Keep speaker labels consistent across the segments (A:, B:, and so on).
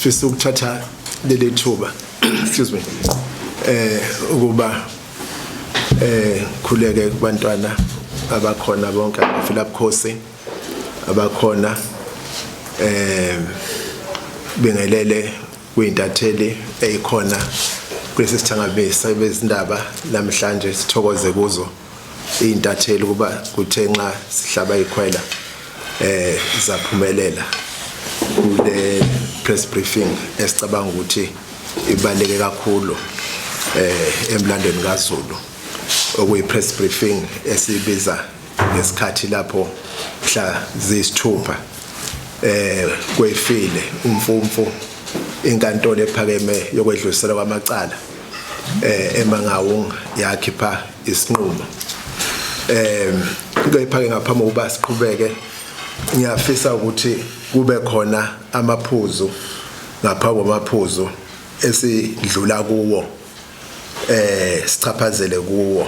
A: Sifisa ukuthatha leli thuba, excuse me, ukuba khuleke kubantwana abakhona bonke abafila bukhosi abakhona, bingelele kuyintatheli eyikhona kulesi sithangabisa bezindaba namhlanje. Sithokoze kuzo intatheli kuba kuthe nxa sihlaba ikhwela zaphumelela kule press briefing esicabanga ukuthi ibaleke kakhulu emlandweni kaZulu, okuyi press briefing esibiza ngesikhathi lapho mhla ziyisithupha kwefile umfumfu inkantolo ephakeme yokwedlulisela kwamacala eMangaung yakhipha isinqumo. Kepha ke ngaphambi kokuba siqhubeke, ngiyafisa ukuthi kube khona amaphuzu ngaphambi kwamaphuzu esidlula kuwo, sichaphazele kuwo.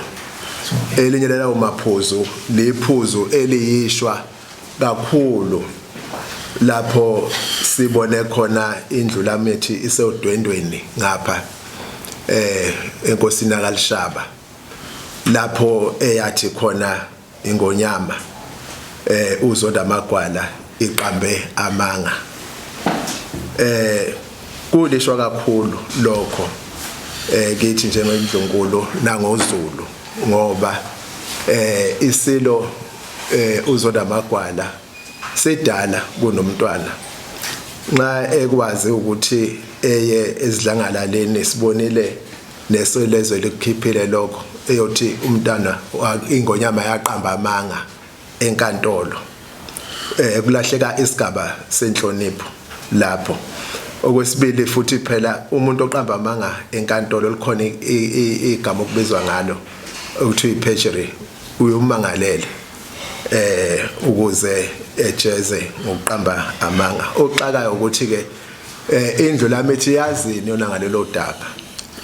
A: Elinye lalawo maphuzu liphuzu eliyishwa kakhulu lapho sibone khona indlulamithi isewudwendweni ngapha enkosini kaLishaba, lapho eyathi khona ingonyama uzonda amagwala iqambe amanga. Kulishwa kakhulu lokho kithi njengendlunkulu nangoZulu, ngoba isilo uzonda amagwala sidala kunomntwana nxa ekwazi ukuthi eye ezidlangalaleni. Sibonile nesolezwe likukhiphile lokho, eyothi umntana ingonyama yaqamba amanga enkantolo. Kulahleka isigaba senhlonipho lapho. Okwesibili futhi, phela umuntu oqamba amanga enkantolo likhona igama okubizwa ngalo ukuthi uyi-perjury, uyomangalele ukuze ejeze ngokuqamba amanga. Oxakayo ukuthi ke indlu lami ithi yazini yona ngalelo daba,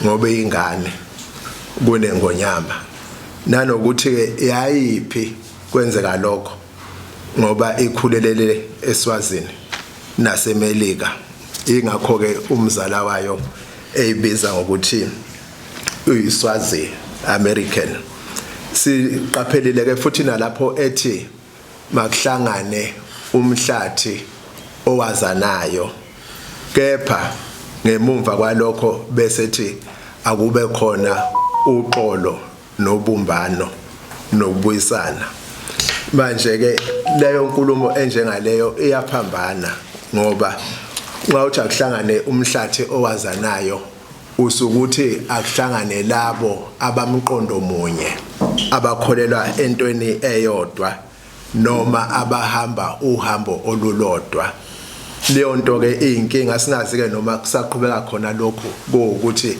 A: ngoba ingane kunengonyama, nanokuthi ke yayiphi kwenzeka lokho, ngoba ikhulelele eSwazini naseMelika, ingakho ke umzala wayo eyibiza ngokuthi uyiSwazi American. Siqaphelile ke futhi nalapho ethi makuhlangane umhlathi owazanayo, kepha ngemumva kwalokho bese thi akube khona uxolo nobumbano nokubuyisana. Manje ke leyo nkulumo enjengaleyo iyaphambana, ngoba nxa uthi akuhlangane umhlathi owazanayo, usukuthi akuhlangane labo abamqondo munye, abakholelwa entweni eyodwa noma abahamba uhambo olulodwa. Leyo nto ke iyinkinga. Singazi ke noma kusaqhubeka khona lokhu kuwukuthi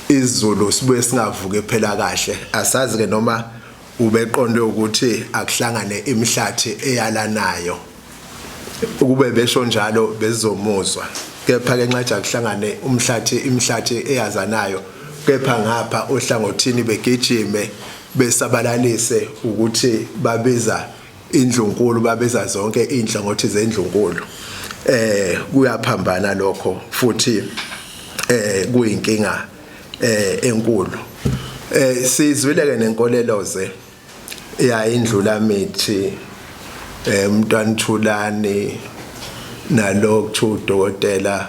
A: izulu sibuye singavuki phela kahle. Asazi ke noma ubeqonde ukuthi akuhlangane imihlathi eyalanayo. Ukube besho njalo bezomuzwa, kepha ke nxa kuhlangane umhlathi, imihlathi eyazanayo, kepha ngapha ohlangothini begijime besabalalise ukuthi babiza indlunkulu, babiza zonke inhlangothi zendlunkulu, kuyaphambana lokho futhi kuyinkinga enkulu. Sizwile ke nenkolelo ze ya indlulamithi, umntwana Thulani nalokhu udokotela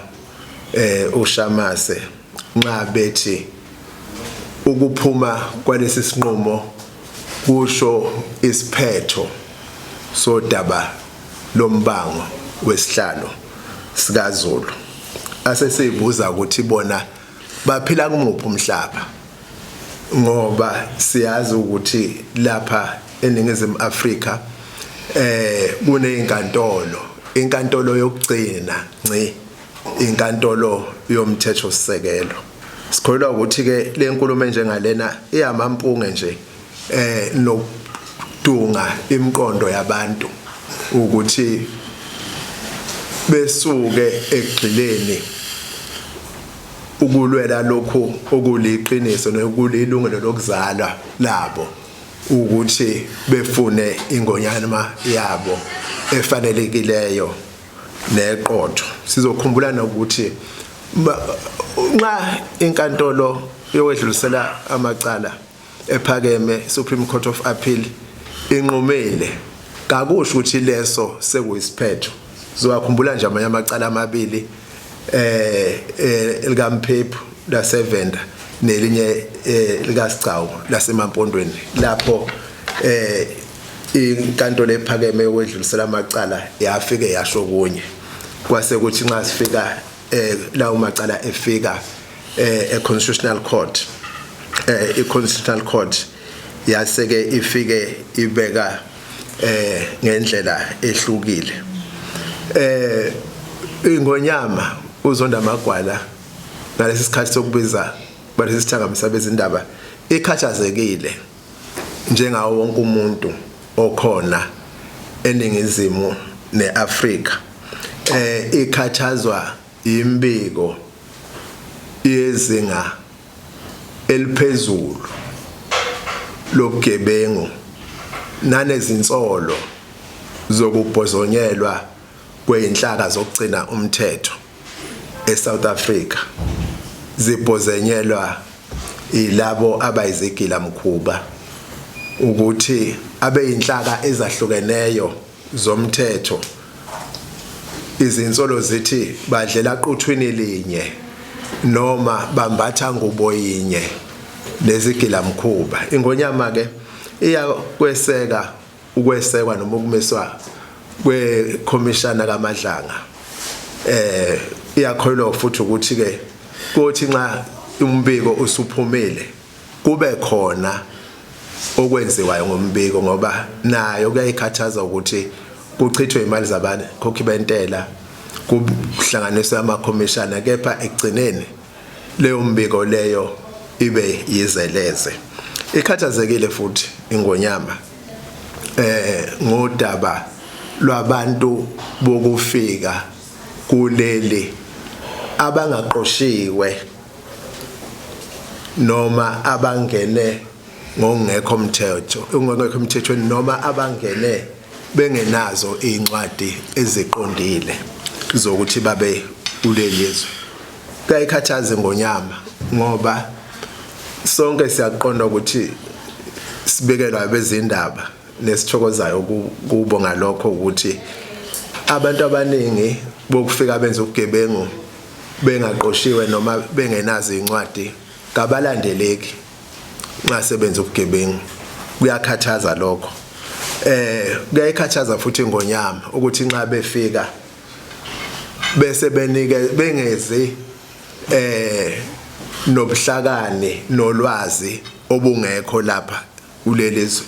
A: uShamase, nxa bethi ukuphuma kwalesi sinqumo kusho isiphetho sodaba lombango wesihlalo sikaZulu. Asesibuza ukuthi bona baphila kumuphi umhlaba, ngoba siyazi ukuthi lapha eNingizimu Afrika kunezinkantolo, inkantolo yokugcina ngci inkantolo yomthetho sisekelo. Sikholwa ukuthi ke le nkulumo enjengalena iyamampunge nje nokudunga imiqondo yabantu ukuthi besuke ekugxileni ukulwela lokhu okuliqiniso nokulilungelo lokuzalwa labo, ukuthi befune ingonyama yabo efanelekileyo. Neqotho sizokhumbula nokuthi nxa inkantolo yokwedlulisela amacala ephakeme, Supreme Court of Appeal, inqumile, kakusho ukuthi leso sekuyisiphetho. Sizowakhumbula nje amanye amacala amabili likaMphephu laseVenda nelinye likaSigcawu lasemaMpondweni, lapho inkantolo ephakeme yokwedlulisela amacala yafike yasho kunye, kwase kuthi nxa sifika lawo macala efika e-Constitutional Court, i-Constitutional Court yaseke ifike ibeka ngendlela ehlukile. Ingonyama uZonda Magwala ngalesi sikhathi sokubiza balesi sithangami sabezindaba ikhathazekile njengawo wonke umuntu okhona eningizimu neAfrika, ikhathazwa imbiko yezinga eliphezulu lobugebengu nanezinsolo zokubhozonyelwa kweinhlaka zokugcina umthetho eSouth Africa, zibhozenyelwa ilabo abayizigila mkhuba, ukuthi abeyinhlaka ezahlukeneyo zomthetho izinsolo zithi badlela quthwini linye noma bambatha ngubo yinye nezigila mkhuba. Ingonyama ke iyakweseka ukwesekwa noma ukumiswa kwekhomishana kaMadlanga. Iyakholwa futhi ukuthi ke kuthi nxa umbiko usuphumile kube khona okwenziwayo ngombiko, ngoba nayo kuyayikhathaza ukuthi kuchithwe imali zabantu khokhi bentela kuhlanganiswe amakhomishana, kepha ekugcineni leyo mbiko leyo ibe yizeleze. Ikhathazekile futhi ingonyama ngodaba lwabantu bokufika kuleli abangaqoshiwe noma abangene ngokungekho mthetho ungekho emthethweni noma abangene bengenazo incwadi eziqondile zokuthi babe kuleli lizwe. Kuyayikhathaza ingonyama ngoba sonke siyaqonda ukuthi sibekelwa abezindaba, nesithokozayo kubo ngalokho ukuthi abantu abaningi bokufika benza ubugebengu bengaqoshiwe noma bengenazo incwadi kabalandeleki nxa sebenza ubugebengu. Kuyakhathaza lokho. Kuyayikhathaza futhi ingonyama ukuthi nxa befika bese benike bengezi nobuhlakani nolwazi obungekho lapha kuleli zwe,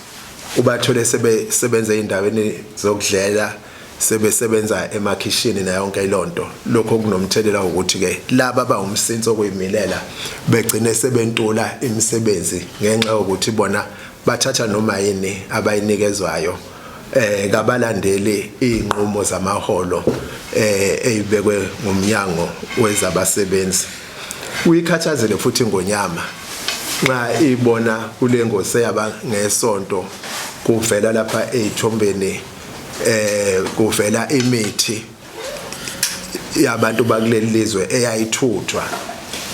A: ubathole sebesebenza ey'ndaweni zokudlela, sebesebenza emakhishini nayo yonke lonto. Lokho kunomthelela ukuthi-ke laba abawumsinsi okuyimilela begcine sebentula imisebenzi ngenxa yokuthi bona bathatha noma yini abayinikezwayo, kabalandeli izinqumo zamaholo ezibekwe ngumnyango wezabasebenzi. Uyikhathazele futhi ingonyama nxa ibona kule ngosi eyaba ngesonto, kuvela lapha ezithombeni kuvela imithi yabantu bakuleli lizwe eyayithuthwa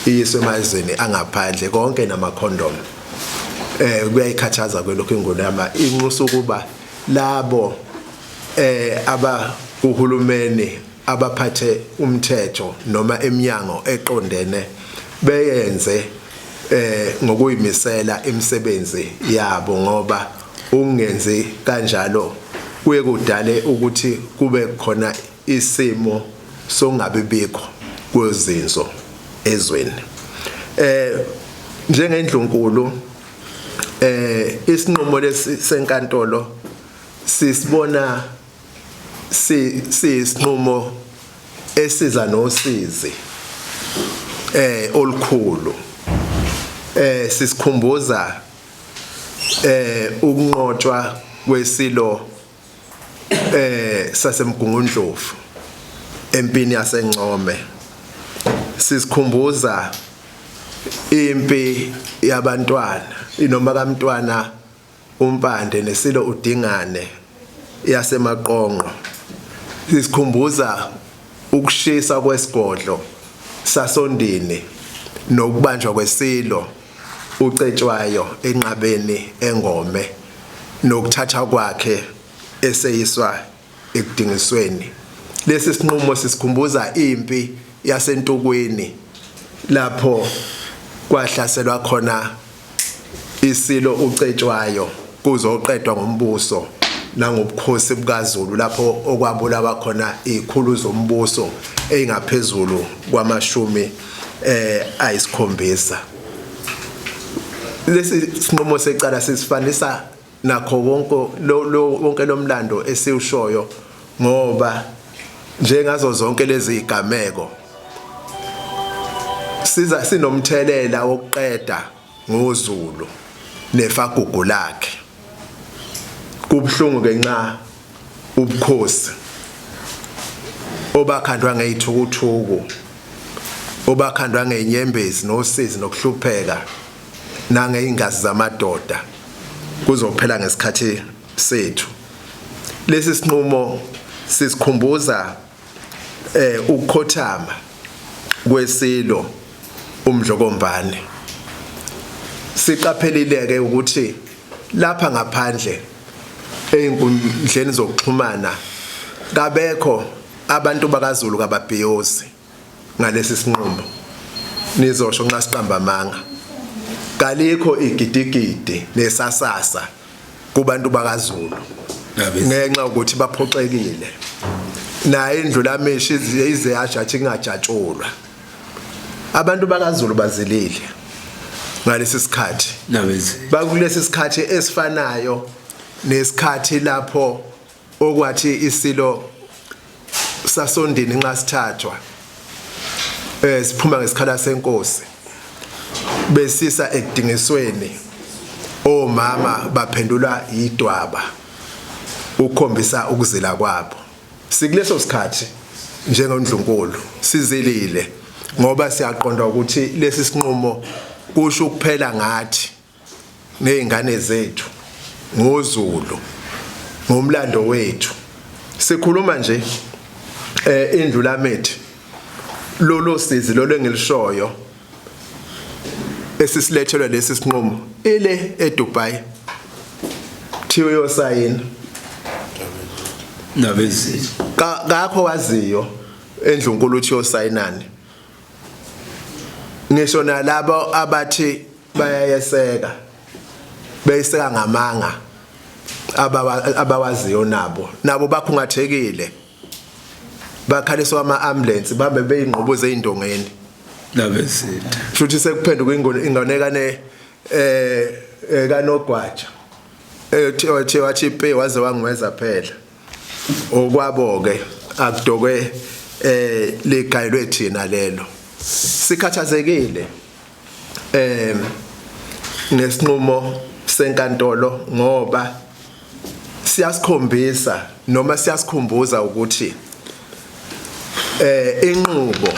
A: iyiswe emazweni angaphandle, konke namakhondom. Kuyayikhathaza kwelokhu ingonyama, inxusa ukuba labo aba uhulumeni abaphathe umthetho noma eminyango eqondene beyenze ngokuyimisela imisebenzi yabo, ngoba ukungenzi kanjalo kuye kudale ukuthi kube khona isimo sokungabi bikho kwezinzo ezweni. Njengendlunkulu, isinqumo lesi senkantolo sisibona siyisinqumo esiza nosizi olukhulu. Sisikhumbuza ukunqotshwa kwesilo saseMgungundlovu empini yaseNcome, sisikhumbuza impi yabantwana inoma kamntwana uMpande nesilo uDingane yaseMaqonqo, sisikhumbuza Ukushisa kwesigodlo sasondini nokubanjwa kwesilo uCetshwayo enqabeni engome nokuthatha kwakhe eseyiswa ekudingisweni. Lesi sinqumo sisikhumbuza impi yaseNtukwini lapho kwahlaselwa khona isilo uCetshwayo kuzoqedwa ngombuso nangobukhosi bukaZulu lapho okwabulawa khona izikhulu zombuso ezingaphezulu kwamashumi ayisikhombisa. Lesi sinqumo secala sisifanisa nakho konke lo wonke lomlando esiwushoyo ngoba njengazo zonke lezi zigameko siza sinomthelela wokuqeda ngoZulu nefagugu lakhe. Kubhlungu ke nxa ubukhosi obakhandwa ngeyithukuthuku, obakhandwa ngenyembezi nosizi nokuhlupheka nangeyingazi zamadoda kuzophela ngesikhathi sethu. Lesi sinqumo sisikhumbuza ukukhothama kwesilo uMdlokombane. Siqaphelile ke ukuthi lapha ngaphandle einkundleni zokuxhumana kabekho abantu bakaZulu kababhiyozi ngalesi sinqumo. Nizosho nxa siqamba amanga. Kalikho igidigidi nesasasa kubantu bakaZulu ngenxa ukuthi baphoxekile. Naye indlulamishi ize yajathi kungajatshulwa. Abantu bakaZulu bazilile ngalesi sikhathi. Bakulesi sikhathi esifanayo nesikhathi lapho okwathi isilo sasondini nxa sithathwa siphuma ngesikhala senkosi besisa ekudingisweni, omama baphendula idwaba ukukhombisa ukuzila kwabo. Sikuleso sikhathi njengendlunkulu sizilile ngoba siyaqonda ukuthi lesi sinqumo kusho ukuphela ngathi nezingane zethu ngoZulu ngomlando wethu. Sikhuluma nje indlu lamethi lolu sizi lolu engilishoyo esisilethelwe lesi sinqumo ile eDubai thiwe yosayina
B: nabezizwe
A: kakho waziyo endlunkulu uthi yosayinani. Ngisho nalabo abathi bayayeseka beyiseka ngamanga abawaziyo nabo bakhungathekile, bakhaliswa ama ambulance bahambe beyingqubuza ezindongeni
B: nabezitha.
A: Futhi sekuphenduka inganekane kanogwaja ethi wathi pe waze wangweza phela okwabo ke akudokwe ligayelwe thina lelo. Sikhathazekile ngesinqumo senkantolo ngoba siyasikhombisa noma siyasikhumbuza ukuthi inqubo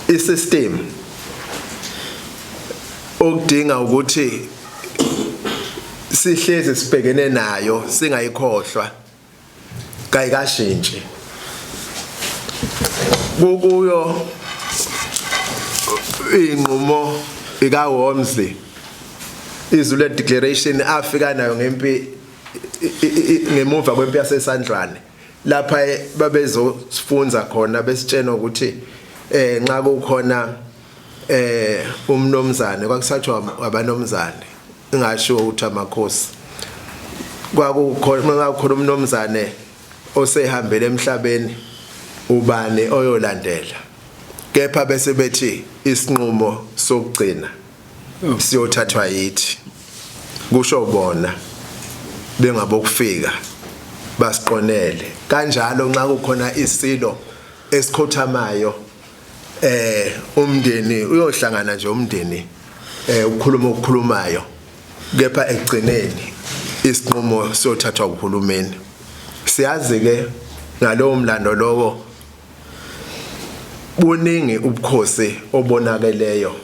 A: isystem okudinga ukuthi sihlezi sibhekene nayo singayikhohlwa kayikashintshi. Kukuyo inqumo ika Wormsley iZulu Declaration afika nayo ngempi ngemuva kwempi yaseSandlwane lapha babezosifunza khona besitshena ukuthi nxa kukhona umnomzane kwakusathiwa abanomzane ingashiwo ukuthi amakhosi kwakukhona kwakukhona umnomzane osehambele emhlabeni ubani oyolandela, kepha bese bethi isinqumo sokugcina siyothathwa yithi, kusho bona bengabokufika basiqonele kanjalo. Nxa kukhona isilo esikhothamayo umndeni uyohlangana nje umndeni ukukhuluma okukhulumayo, kepha ekugcineni isinqumo siyothathwa uhulumeni. Siyazi ke ngalowo mlando lowo buningi ubukhosi obonakeleyo,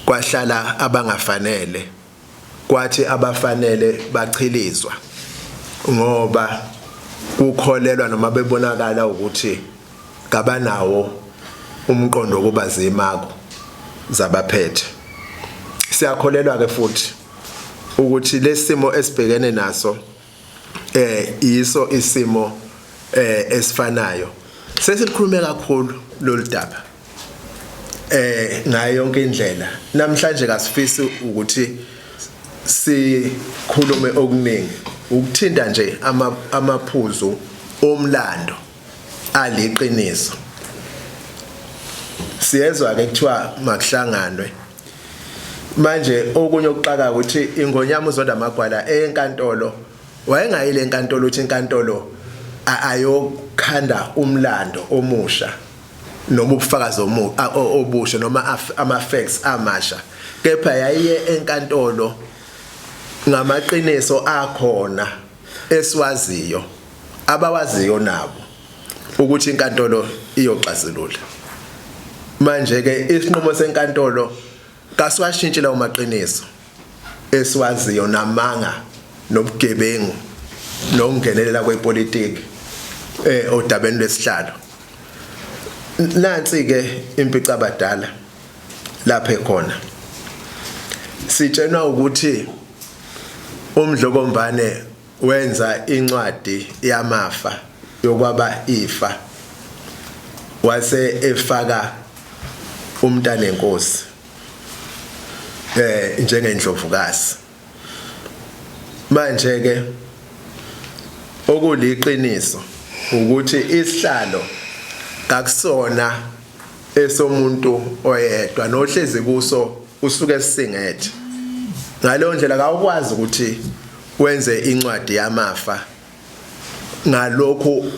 A: kwahlala abangafanele kwathi abafanele bachilizwa ngoba kukholelwa noma bebonakala ukuthi Kabanawo umqondo wokuba zimako zabaphethe. Siyakholelwa ke futhi ukuthi lesimo esibhekene naso iso isimo esifanayo. Sesikhulume kakhulu lolu daba ngayo yonke indlela. Namhlanje kasifisi ukuthi sikhulume okuningi, ukuthinta nje amaphuzu omlando aliqiniso. Siyezwa ke kuthiwa makuhlanganwe. Manje okunye okuxaka ukuthi ingonyama uZonda Amagwala enkantolo wayengayile enkantolo ukuthi inkantolo ayokhanda umlando omusha noma ubufakazi obusha noma ama facts amasha, kepha yayiye enkantolo ngamaqiniso akhona esiwaziyo abawaziyo nabo ukuthi inkantolo iyoxazulula. Manje ke isinqumo senkantolo kasiwashintshi lawo maqiniso esiwaziyo namanga nobugebengu nokungenelela kwepolitiki odabeni lwesihlalo. Nansi ke impicabadala lapha ekhona. Sitshenwa ukuthi uMdlokombane wenza incwadi yamafa yokwaba ifa, wase efaka umntanenkosi njengendlovukazi. Manje ke okuliqiniso ukuthi isihlalo kakusona esomuntu oyedwa, nohlezi kuso usuke sisingethe. Ngaleyo ndlela kawukwazi ukuthi wenze incwadi yamafa ngalokhu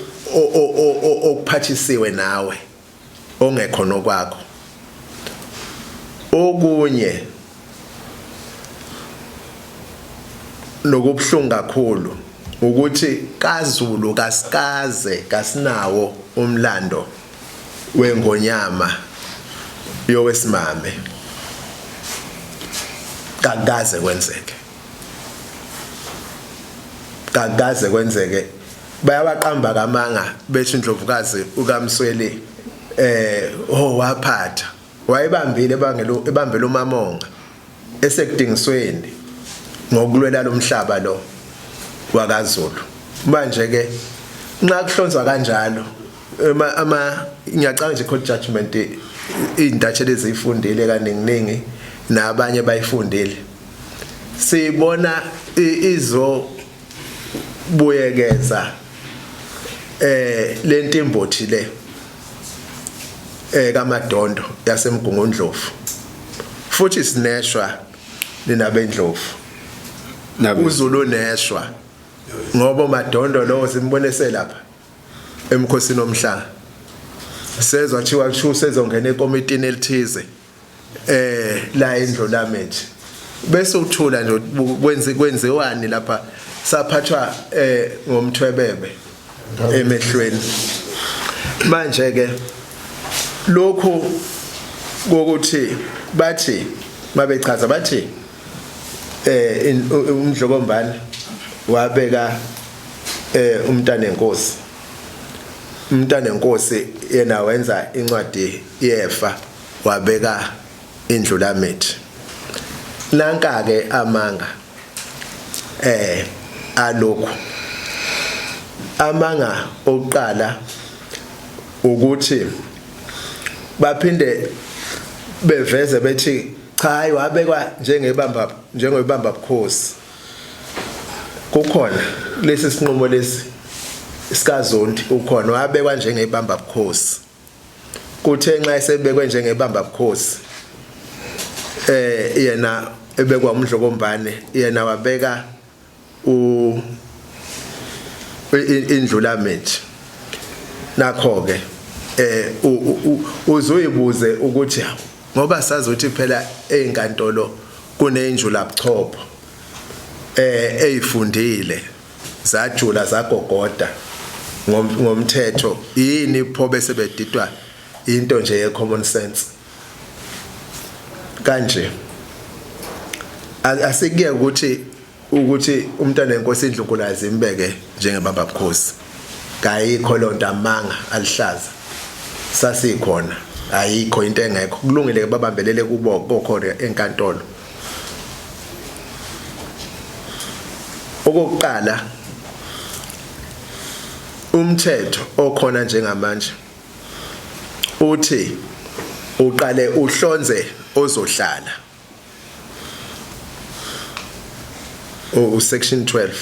A: okuphathisiwe nawe ongekhona okwakho. Okunye nokubuhlungu kakhulu ukuthi kaZulu kasikaze kasinawo umlando wengonyama yowesimame, kakaze kwenzeke, kakaze kwenzeke. Bayawaqamba kamanga bethi indlovukazi ukaMsweli waphatha wayebambile ebangelo ebambela uMamonga esekudingisweni ngokulwela lomhlaba lo wakaZulu. Manje ke nxa kuhlonzwa kanjalo ama ngiyacanga nje court judgment indatshe ezifundile kaningi nabanye bayifundile, sibona izo buyekeza lentimbothi le kaMadondo yaseMgungundlovu, futhi sineshwa nina bendlovu, uZulu neshwa ngoba uMadondo lo simbone selapha emkhosini omhlanga, sezwa kuthiwa kusho sezongena ekomitini elithize la eNdlulamithi, bese uthula nje kwenziwani lapha, saphathwa ngomthwebebe emehlweni. Manje ke lokhu kokuthi bathi babechaza bathi uMdlokombane wabeka umntanenkosi, umntanenkosi yena wenza incwadi yefa wabeka indlulamithi. Nanka ke amanga alokhu amanga oqala ukuthi baphinde beveze bethi cha hayi wabekwa njengebamba njengoyibamba bukhosi. Kukhona lesi sinqumo lesi sikaZondi, ukhona wabekwa njengebamba bukhosi. Kuthe nxa esebekwe njengebamba bukhosi yena ebekwa uMdlokombane, yena wabeka u indlulamithi. Nakho ke uzuyibuze ukuthi ngoba sazi ukuthi phela einkantolo kunenjula buchopho eyifundile zajula zagogoda ngomthetho, yini pho bese bedidwa into nje ye common sense kanje? Asikuye ukuthi umntwana wenkosi indlunkulu azimbeke njengebaba bukhosi, kayikho lonto, amanga alihlaza. Sasikhona, ayikho into engekho. Kulungile ke, babambelele kubo kokhona enkantolo. Okokuqala, umthetho okhona njengamanje uthi uqale uhlonze ozohlala, u section 12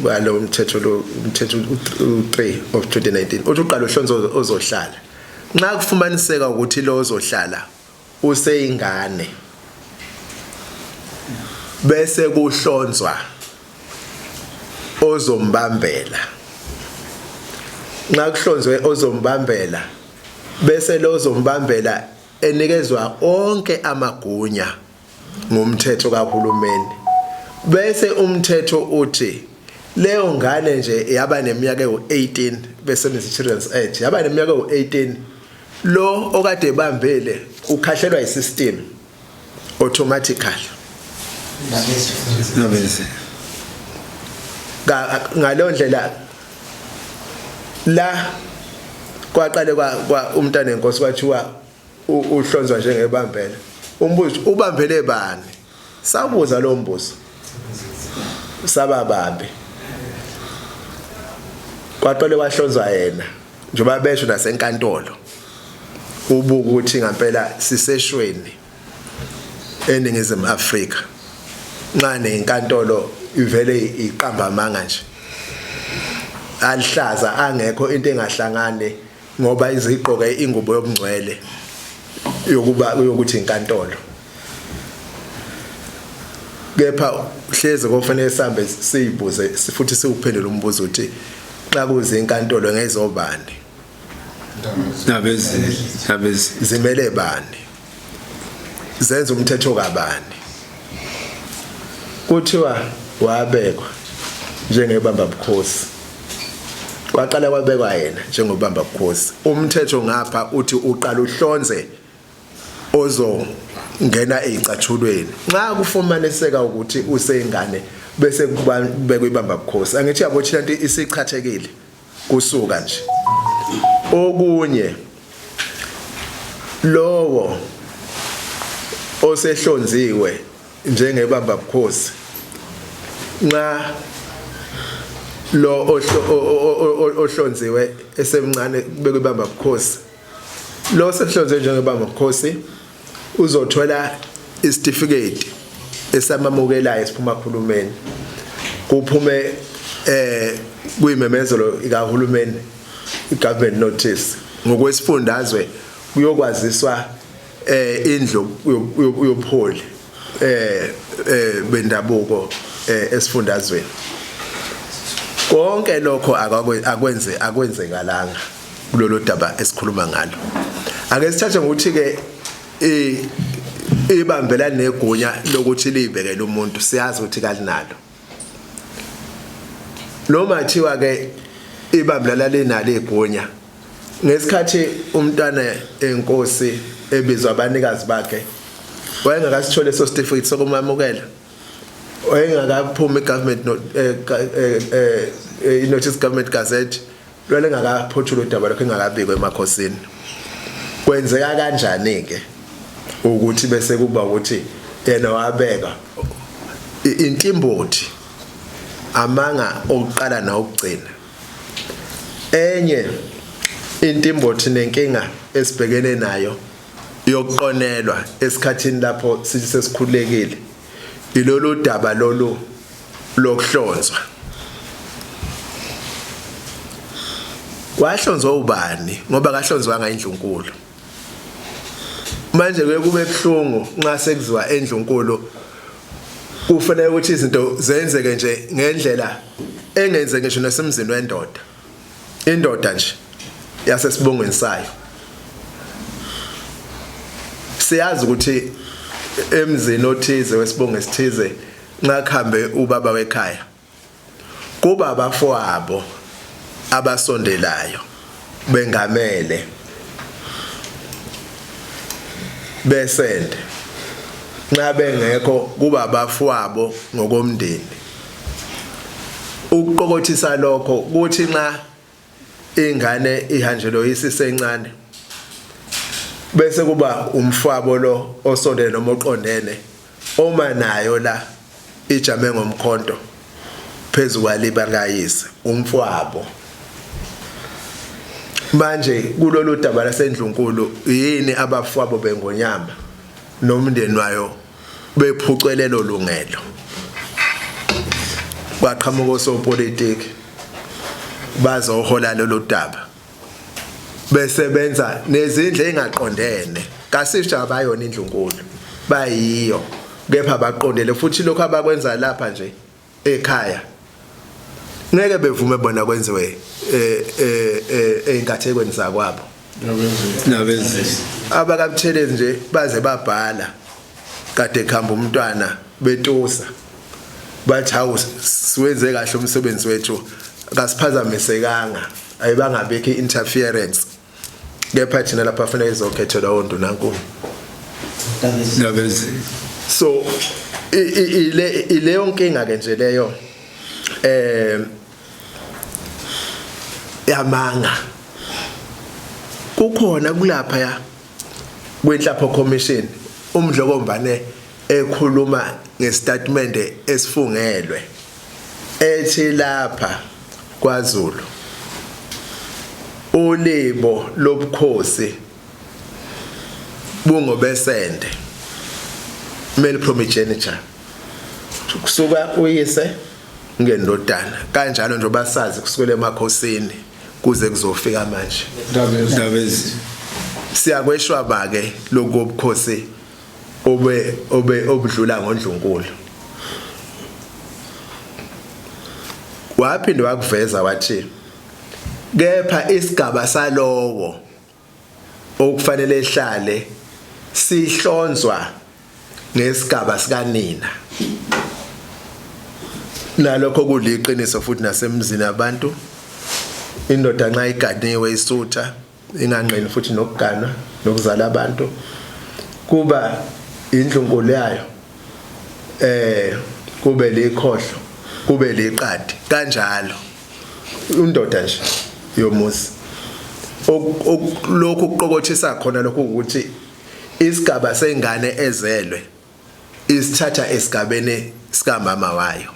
A: walo mthetho, lo mthetho u3 of 2019, uthi uqala uhlonze ozohlala. Nxa kufumaniseka ukuthi lo ozohlala useyingane, bese kuhlonzwa ozombambela. Nxa kuhlonzwe ozombambela, bese lo ozombambela enikezwa onke amagunya ngumthetho kahulumeni, bese umthetho uthi leyo ngane nje yaba neminyaka ewu-18, bese Children's Act, yaba neminyaka ewu-18, lo okade ebambile ukhahlelwa isystem automatically.
B: Nabezi.
A: Ngaleyo ndlela la kwaqale kwa umntana enkosi kwathiwa uhlonzwa njengebambela. Umbuzo, ubambele bani? Sabuza lo mbuzo, sabababi. Kwaqale kwahlonzwa yena njengoba besho nasenkantolo, ubuka ukuthi ngempela siseshweni eNingizimu Afrika nxa nenkantolo ivele iqamba amanga nje alihlaza, angekho into engahlangani, ngoba izigqoke ingubo yobungcwele yokuba yokuthi inkantolo. Kepha hleze kofanele sihambe siyibuze futhi siwuphendule umbuzo uthi xa kuze inkantolo ngezobani?
B: Nabezi, nabezi.
A: Zimele bani? Zenza umthetho kabani? Kuthiwa wabekwa njengebamba bukhosi, kwaqala kwabekwa yena njengobamba bukhosi. Umthetho ngapha uthi uqala uhlonze ozongena ezicathulweni. Nxa kufumaniseka ukuthi useyingane, bese kubekwa ibamba bukhosi. Angithi yabo thina into isichathekile kusuka nje. Okunye, lowo osehlonziwe njengebamba bukhosi, nxa lo ohlonziwe esemncane kubekwe ibamba bukhosi, lo sehlonziwe njengebamba bukhosi uzothola isitifiketi esamamukelayo esiphuma kuhulumeni, kuphume kuyimemezelo ikahulumeni, igovernment notice. Ngokwesifundazwe kuyokwaziswa indlu yobuholi bendabuko esifundazweni. Konke lokho akwenze akwenzekalanga kulolu daba esikhuluma ngalo. Ake sithathe ngokuthi ke ibambela negunya lokuthi libekele umuntu, siyazi ukuthi kalinalo. Noma thiwa ke ibambela linalo igunya, ngesikhathi umntwana enkosi ebizwa abanikazi bakhe, wayengakasithole leso certificate sokumamukela, wayengakaphumi government no, notice, government gazette lwalengakaphothula udaba lokho, engakabikwa emakhosini. Kwenzeka kanjani ke ukuthi bese kuba ukuthi yena wabeka intimbothi amanga okuqala nawokugcina? Enye intimbothi nenkinga esibhekene nayo yokuqonelwa esikhathini lapho sithi sesikhululekile, ilolu daba lolu lokuhlonzwa. Kwahlonzwa ubani? Ngoba kahlonzwanga indlunkulu. Manje kuye kube buhlungu nxa sekuziwa endlunkulu, kufanele ukuthi izinto zenzeke nje ngendlela engenzeke ngisho nasemzini wendoda, indoda nje yasesibongweni sayo. Siyazi ukuthi emzini othize wesibongo esithize, nxa kuhambe ubaba wekhaya, kuba abafowabo abasondelayo bengamele besende, nxa bengekho kuba abafowabo ngokomndeni. Ukuqokothisa lokho kuthi nxa ingane ihanjelwe isisencane. Bese kuba umfwabo lo osondele noma oqondene oma nayo la ijame ngomkhonto phezu kwaliba kayise umfwabo. Manje kulolu daba lasendlunkulu yini abafwabo bengonyama nomndeni wayo bephucwe lelo lungelo? Kwaqhamuka osopolitiki bazohola lolu daba besebenza nezindlu engaqondene kasisha abayona indlunkulu bayiyo kepha baqondele futhi lokho abakwenza lapha nje ekhaya ngeke bevume bona kwenziwe eh eh, eh einkathekweni zakwabo
B: Nabezizwe.
A: Abakabuthelezi nje baze babhala kade kuhamba umntwana betusa bathi hawu siwenze kahle umsebenzi wethu kasiphazamisekanga ayibangabikho interference kepha thina lapha fanele izokhethelwa ondunankulu.
B: Nabezizwe.
A: So ile ileyo nkinga ke nje leyo yamanga kukhona kulapha ya kwenhlapho commission umdlokombane ekhuluma ngestatement esifungelwe ethi lapha kwaZulu ulibo lobukhosi bungobesende male primogeniture kusuka uyise ngendodana kanjalo nje basazi kusukela emakhosini kuze kuzofika manje.
B: Ndabezi.
A: Siyakweshwaba ke lokubukhosi obe obe obudlula ngondlunkulu. Waphinde wakuveza wathi kepha isigaba salowo okufanele ehlale sihlonzwa ngesigaba sikanina. Nalokho kuliqiniso futhi nasemzini abantu indoda nxa iganiwe isutha inganqeni futhi nokuganwa nokuzala abantu kuba indlunkulu yayo kube likhohlo kube liqadi kanjalo indoda nje yomuzi. Lokhu kuqokothisa khona lokhu ukuthi isigaba sengane ezelwe isithatha esigabeni sikamama wayo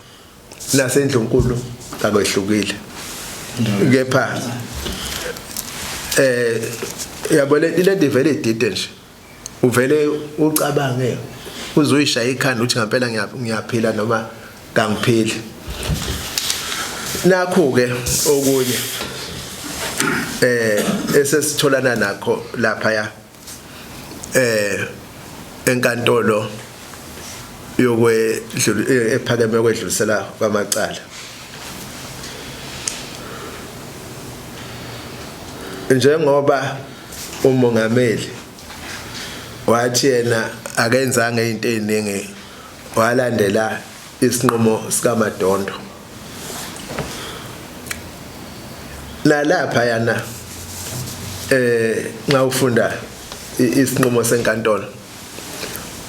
A: nasendlunkulu akwehlukile kepha yabo le divele idide nje uvele ucabange uzoyishaya ikhanda uthi ngempela ngiyaphila noma kangiphili. Nakho ke okunye esesitholana nakho lapha ya enkantolo yokwedlula ephakeme kwedlulisela kwamacala njengoba umongameli wathi yena akenzanga izinto eziningi walandela isinqumo sikaMadondo nalapha yana nxa ufunda isinqumo senkantolo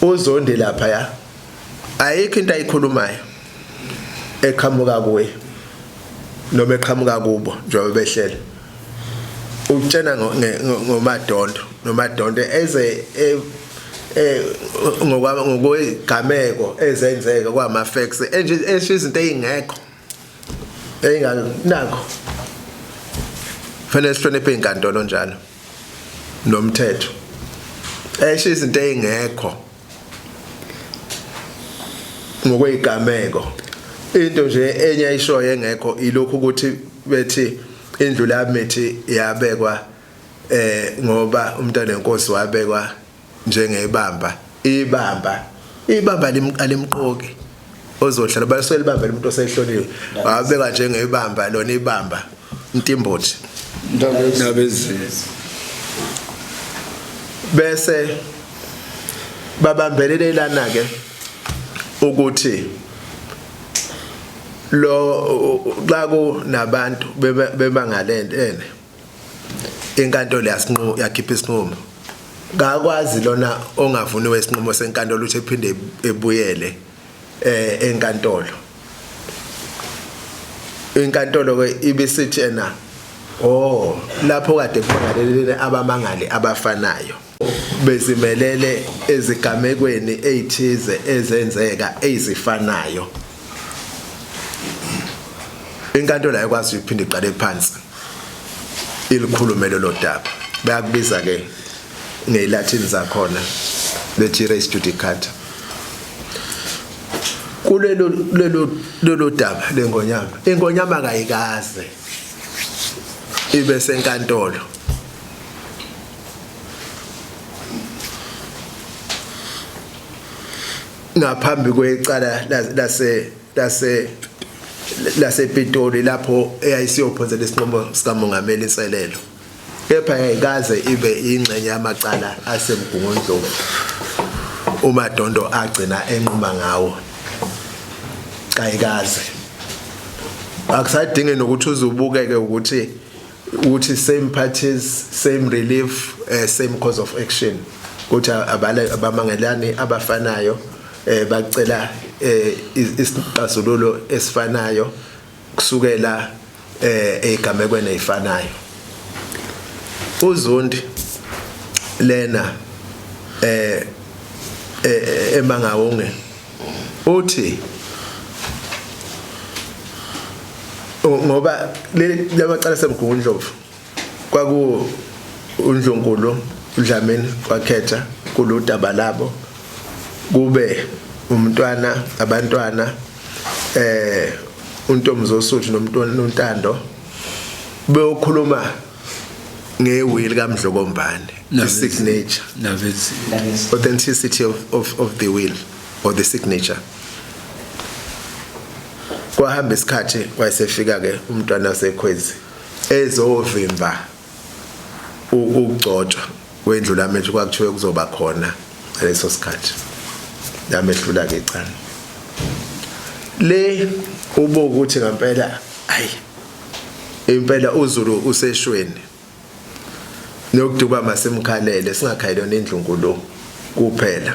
A: uZondi lapha ya ayikho into ayikhulumayo eqhamuka kuye noma eqhamuka kubo njengoba behlela utshena ngoMadondo noMadondo eze ngokwegameko ezenzeka kwama facts enje izinto ezingekho eyinganakho fanele sihloniphe inkantolo njalo nomthetho esho izinto ezingekho ngokwegameko. Into nje enye ayishoyo engekho ilokhu ukuthi bethi indlu lamithi yabekwa ngoba umntwana wenkosi wabekwa njengebamba ibamba ibamba alimqoki ozohlala basuke libamba umuntu osehloliwe wabekwa njengebamba lona ibamba intimbothi.
B: Ndabezizwe.
A: Bese babambelele lana ke ukuthi lo xa kunabantu bebangalene inkantolo yasinqumo yakhipha isinqumo kakwazi lona ongavuniwe isinqumo senkantolo ukuthi ephinde ebuyele enkantolo. Inkantolo ke ibisithi ena oh lapho kade kumangalelene abamangali abafanayo. Bezimelele ezigamekweni ezithize ezenzeka ezifanayo. Inkantolo ayikwazi ukuphinde iqale phansi ilikhulume lolo daba. Bayakubiza ke ngeLatin zakhona bethi res judicata. Kulelo lelo lolo daba lengonyama, ingonyama kayikaze ibe senkantolo ngaphambi kwecala lase lase lasePitoli lapho eyayisiyophonsela isinqumo sikamongameli inselelo, kepha yayikaze ibe ingxenye yamacala aseMgungundlovu uMadondo agcina enquma ngawo. Kayikaze, akusadingi nokuthi uzubukeke ukuthi same parties, same relief, same cause of action, ukuthi abamangelani abafanayo bacela isixazululo esifanayo kusukela egamekweni ezifanayo. UZondi lena eMangaung uthi ngoba lamacala seMgungundlovu kwaku uNdlunkulu uDlamini wakhetha kuludaba labo kube umntwana abantwana uNtombi nomntwana uNtando beyokhuluma ngewill kaMdlokombane, the signature, authenticity of the will or the signature. Kwahamba isikhathi, wayesefika ke umntwana wasekhwezi ezovimba ukugcotshwa kwendlulamithi kwakuthiwe kuzoba khona ngaleso sikhathi. Yamehlula ke icala le, ubuka ukuthi ngempela, hayi, impela uZulu useshweni nokuduba, masimkhalele, singakhaleli indlunkulu kuphela.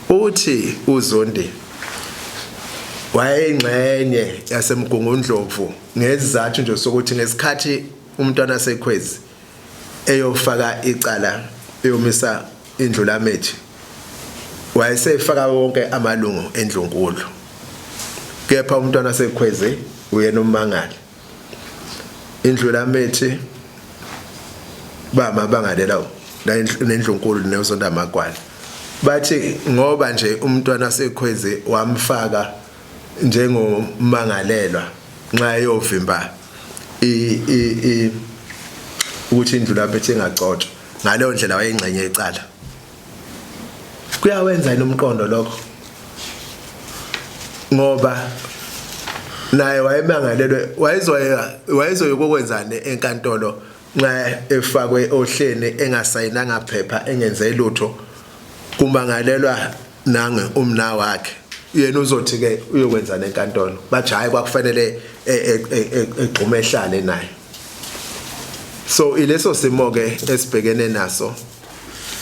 A: Uthi uZondi wayengxenye yaseMgungundlovu ngezizathu nje sokuthi ngesikhathi umntwana sekhwezi eyofaka icala eyomisa indlulamethi wayesefaka wonke amalungu endlunkulu, kepha umntwana sekhwezi uyena ummangali. Indlulamethi bama bangalela nendlunkulu neZonda Magwala, bathi ngoba nje umntwana sekhwezi wamfaka njengomangalelwa nxa eyovimba i i ukuthi indlulamethi ingagcotshwa, ngaleyo ndlela wayengxenye icala. Kuyawenza yini umqondo lokho? Ngoba naye wayemangalelwe, wayezoya kokwenzani enkantolo nxa efakwe ohleni engasayinanga phepha, engenze lutho, kumangalelwa nange umna wakhe? Yena uzothi ke uyokwenzani enkantolo? Bathi hayi, kwakufanele egxume ehlale naye. So ileso simo ke esibhekene naso,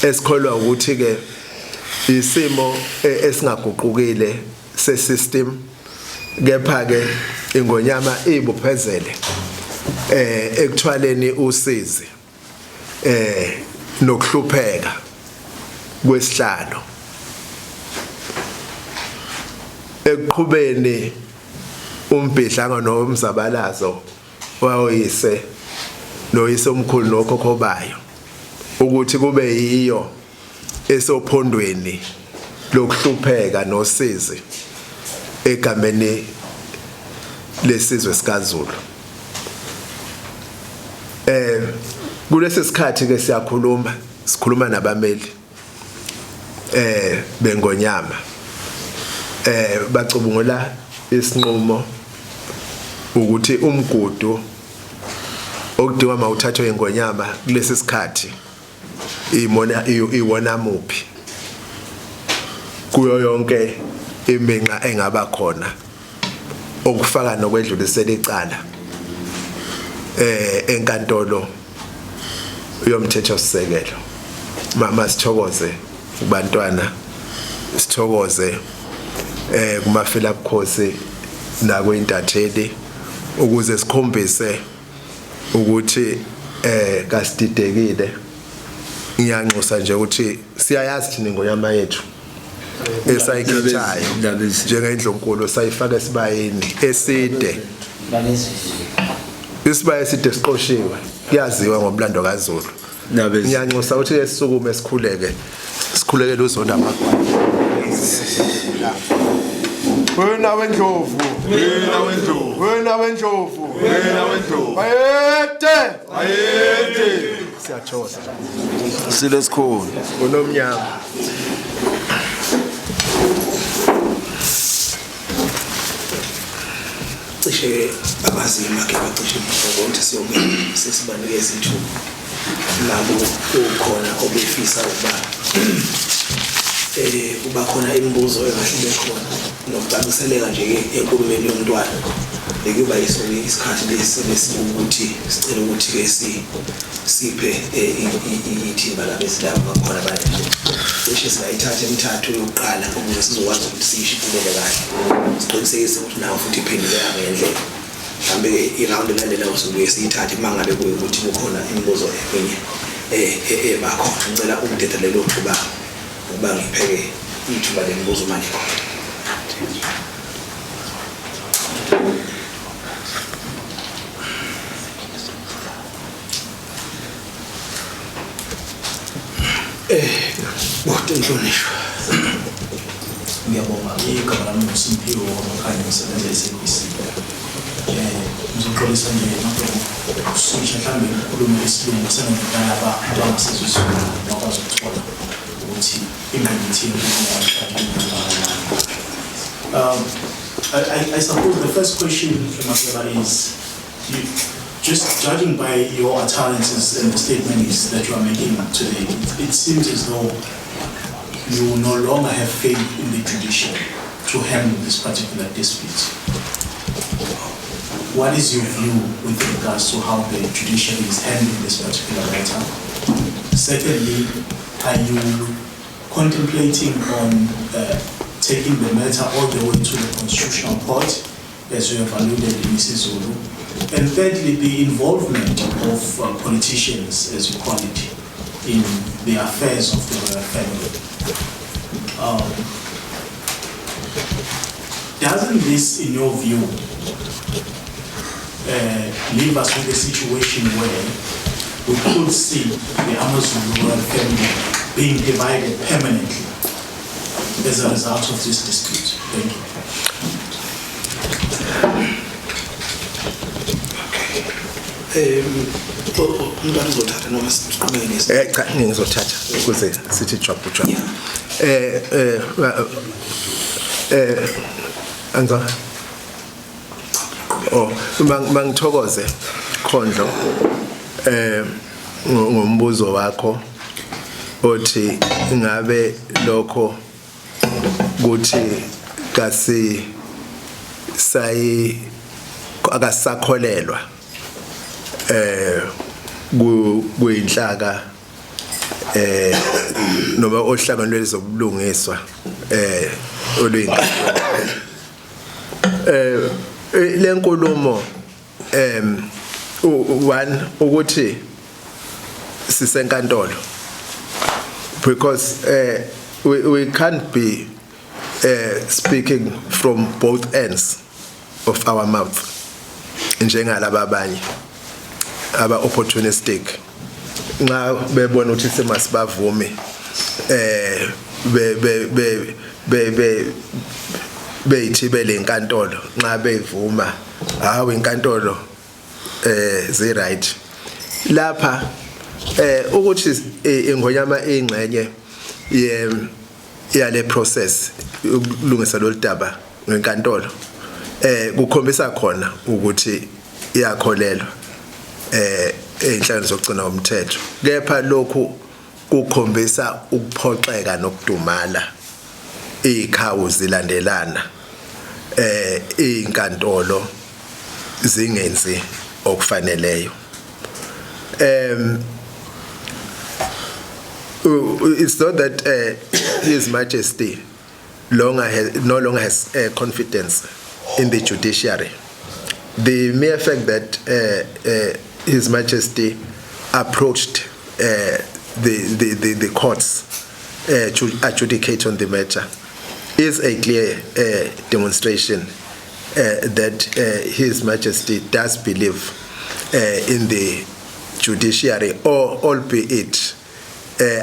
A: esikholwa ukuthi ke isimo esingaguqukile sesystem, kepha ke ingonyama ibuphezele ekuthwaleni usizi nokuhlupheka kwesihlalo, ekuqhubeni umbhidlango nomzabalazo wawoyise noyise omkhulu nokhokho bayo, ukuthi kube yiyo esophondweni lokuhlupheka nosizi egameni lesizwe sikaZulu. Kulesi sikhathi ke siyakhuluma, sikhuluma nabameli bengonyama, bacubungula isinqumo ukuthi umgudu okudingwa mawuthathwe ingonyama kulesi sikhathi imona iwona muphi kuyo yonke iminxa engaba khona, okufaka nokwedlulisela icala enkantolo yomthetho sisekelo. Mama, sithokoze kubantwana, sithokoze kumafela bukhosi nakwintatheli ukuze sikhombise ukuthi kasididekile. Ngiyanxusa nje ukuthi siyayazi thina ingonyama yethu esayikhethayo njengendlunkulu, sayifaka esibayeni eside, isibaya eside siqoshiwe, kuyaziwa ngomlando kaZulu. Ngiyanxusa ukuthi sisukume sikhuleke, sikhulekele uzonda amagwala. Wena wendlovu,
B: wena wendlovu,
A: wena wendlovu,
B: wena wendlovu,
A: bayede,
B: bayede.
A: Siyathokoza.
B: Sile sikhulu.
A: Unomnyama.
C: Cishe abazima ke bacishe ukuthi siyobe sesibanikeza ithuba labo ukhona obefisa ukuba kuba khona imibuzo engahle ibe khona nokucaciseleka nje ke enkulumeni yomntwana, bekuba yiso-ke isikhathi lesi ukuthi sicela ukuthi-ke siphe ithimba labezindaba bakhona abane. Cishe singayithatha emithathu yokuqala ukuze sizokwazi ukuthi siyishicilele kahle, siqinisekise ukuthi nawo futhi iphenduleka ngendlela. Mhlawumbe-ke irawundi elandelayo sibuye siyithathe uma ngabe kuyukuthi kukhona imibuzo eminye ebakhona. Ngicela ukudeda lelo thuba ukuba ngipheke ithuba lemibuzo manje khona. Bhuti Mhlonishwa.
D: Ngiyabonga. Igama lami nguSimphiwe wamakhanya, ngisebenza e-SABC. Ngizoxolisa nje ukuswitcha, mhlawumbe ngikhulume isilungu senginalaba abangasizwa isiZulu bakwazi ukuthola ukuthi ingqikithi yenkulumo. I suppose the first question, Makeba, is you, just judging by your utterances and the statements that you are making today, it seems as though you no longer have faith in the judiciary to handle this particular dispute. What is your view with regards to how the judiciary is handling this particular matter? Secondly, are you contemplating on taking the matter all the way to the Constitutional Court, as you have alluded in isiZulu? And thirdly, the involvement of politicians, as you call it, in the affairs of the royal family. Doesn't this, in your view, leave us with a situation where we could see the AmaZulu royal family being divided permanently as a result of this dispute? Thank you.
C: Umntwana uzothatha noma siqhubeke nesi?
A: Cha, ngizothatha ukuze sithi jwabu jwabu. Anza. Oh, mangithokoze Khondlo ngombuzo wakho othi ngabe lokho kuthi kasi sayi akasakholelwa kuyinhlaka noma ohlangano lwezobulungiswa oluyinhlaka lenkulumo, one ukuthi sisenkantolo, because we can't be speaking from both ends of our mouth njengalaba abanye aba opportunistic, nxa bebona ukuthi semasibavumi be be be be be beyithibele inkantolo, nxa bevuma hawu inkantolo zi right lapha ukuthi ingonyama ingxenye ye yale process ukulungisa lolu daba ngenkantolo kukhombisa khona ukuthi iyakholelwa einhlangano zokugcina umthetho, kepha lokhu kukhombisa ukuphoxeka nokudumala izikhawu zilandelana izinkantolo zingenzi okufaneleyo. It's not that His Majesty no longer has confidence in the judiciary. The mere fact that His Majesty approached the courts to adjudicate on the matter is a clear demonstration that His Majesty does believe in the judiciary, or albeit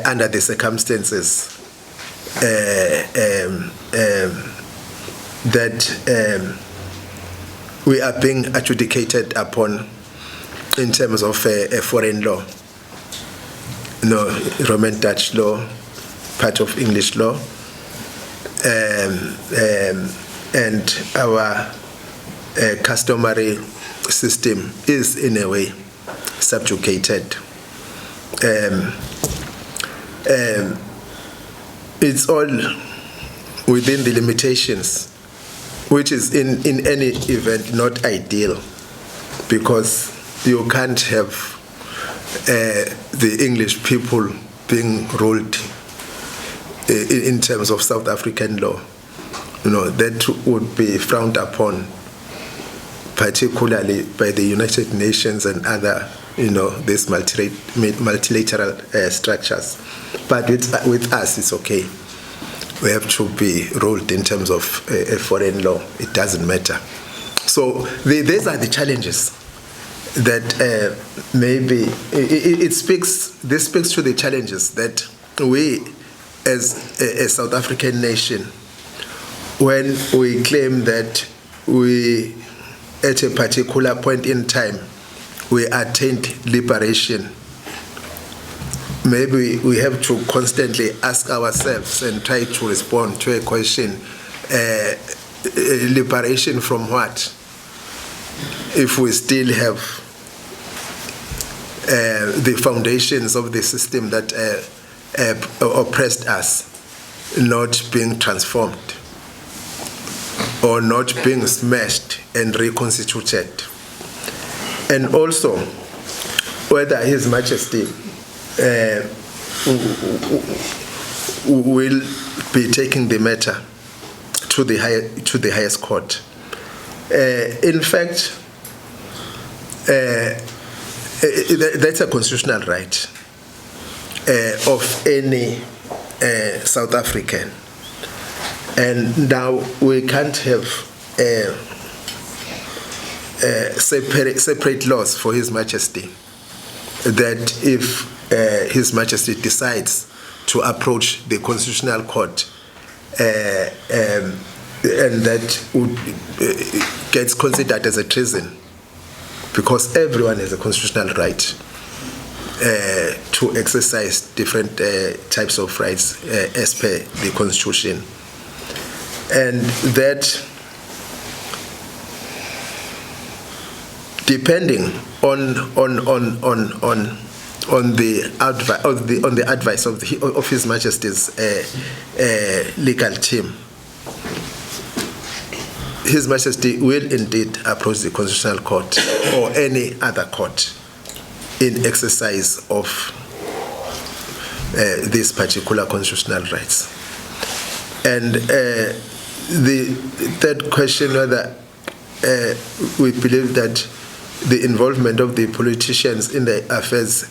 A: under the circumstances that we are being adjudicated upon in terms of a foreign law, no, Roman Dutch law, part of English law, and our customary system is in a way subjugated. It's all within the limitations, which is in any event not ideal, because you can't have the English people being ruled in terms of South African law. You know, that would be frowned upon, particularly by the United Nations and other, you know, these multilateral structures. But with us, it's okay. We have to be ruled in terms of a foreign law. It doesn't matter. So these are the challenges that maybe it speaks. This speaks to the challenges that we, as a South African nation, when we claim that we, at a particular point in time, we attained liberation, maybe we have to constantly ask ourselves and try to respond to a question, liberation from what? If we still have the foundations of the system that oppressed us not being transformed or not being smashed and reconstituted. And also, whether His Majesty will be taking the matter to the highest court. In fact, that's a constitutional right of any South African. And now we can't have separate laws for His Majesty, that if His Majesty decides to approach the Constitutional Court, and that would, gets considered as a treason, because everyone has a constitutional right to exercise different types of rights as per the Constitution. And that, depending on the advice of His Majesty's legal team, His Majesty will indeed approach the Constitutional Court or any other court in exercise of these particular constitutional rights. And the third question, whether we believe that the involvement of the politicians in the affairs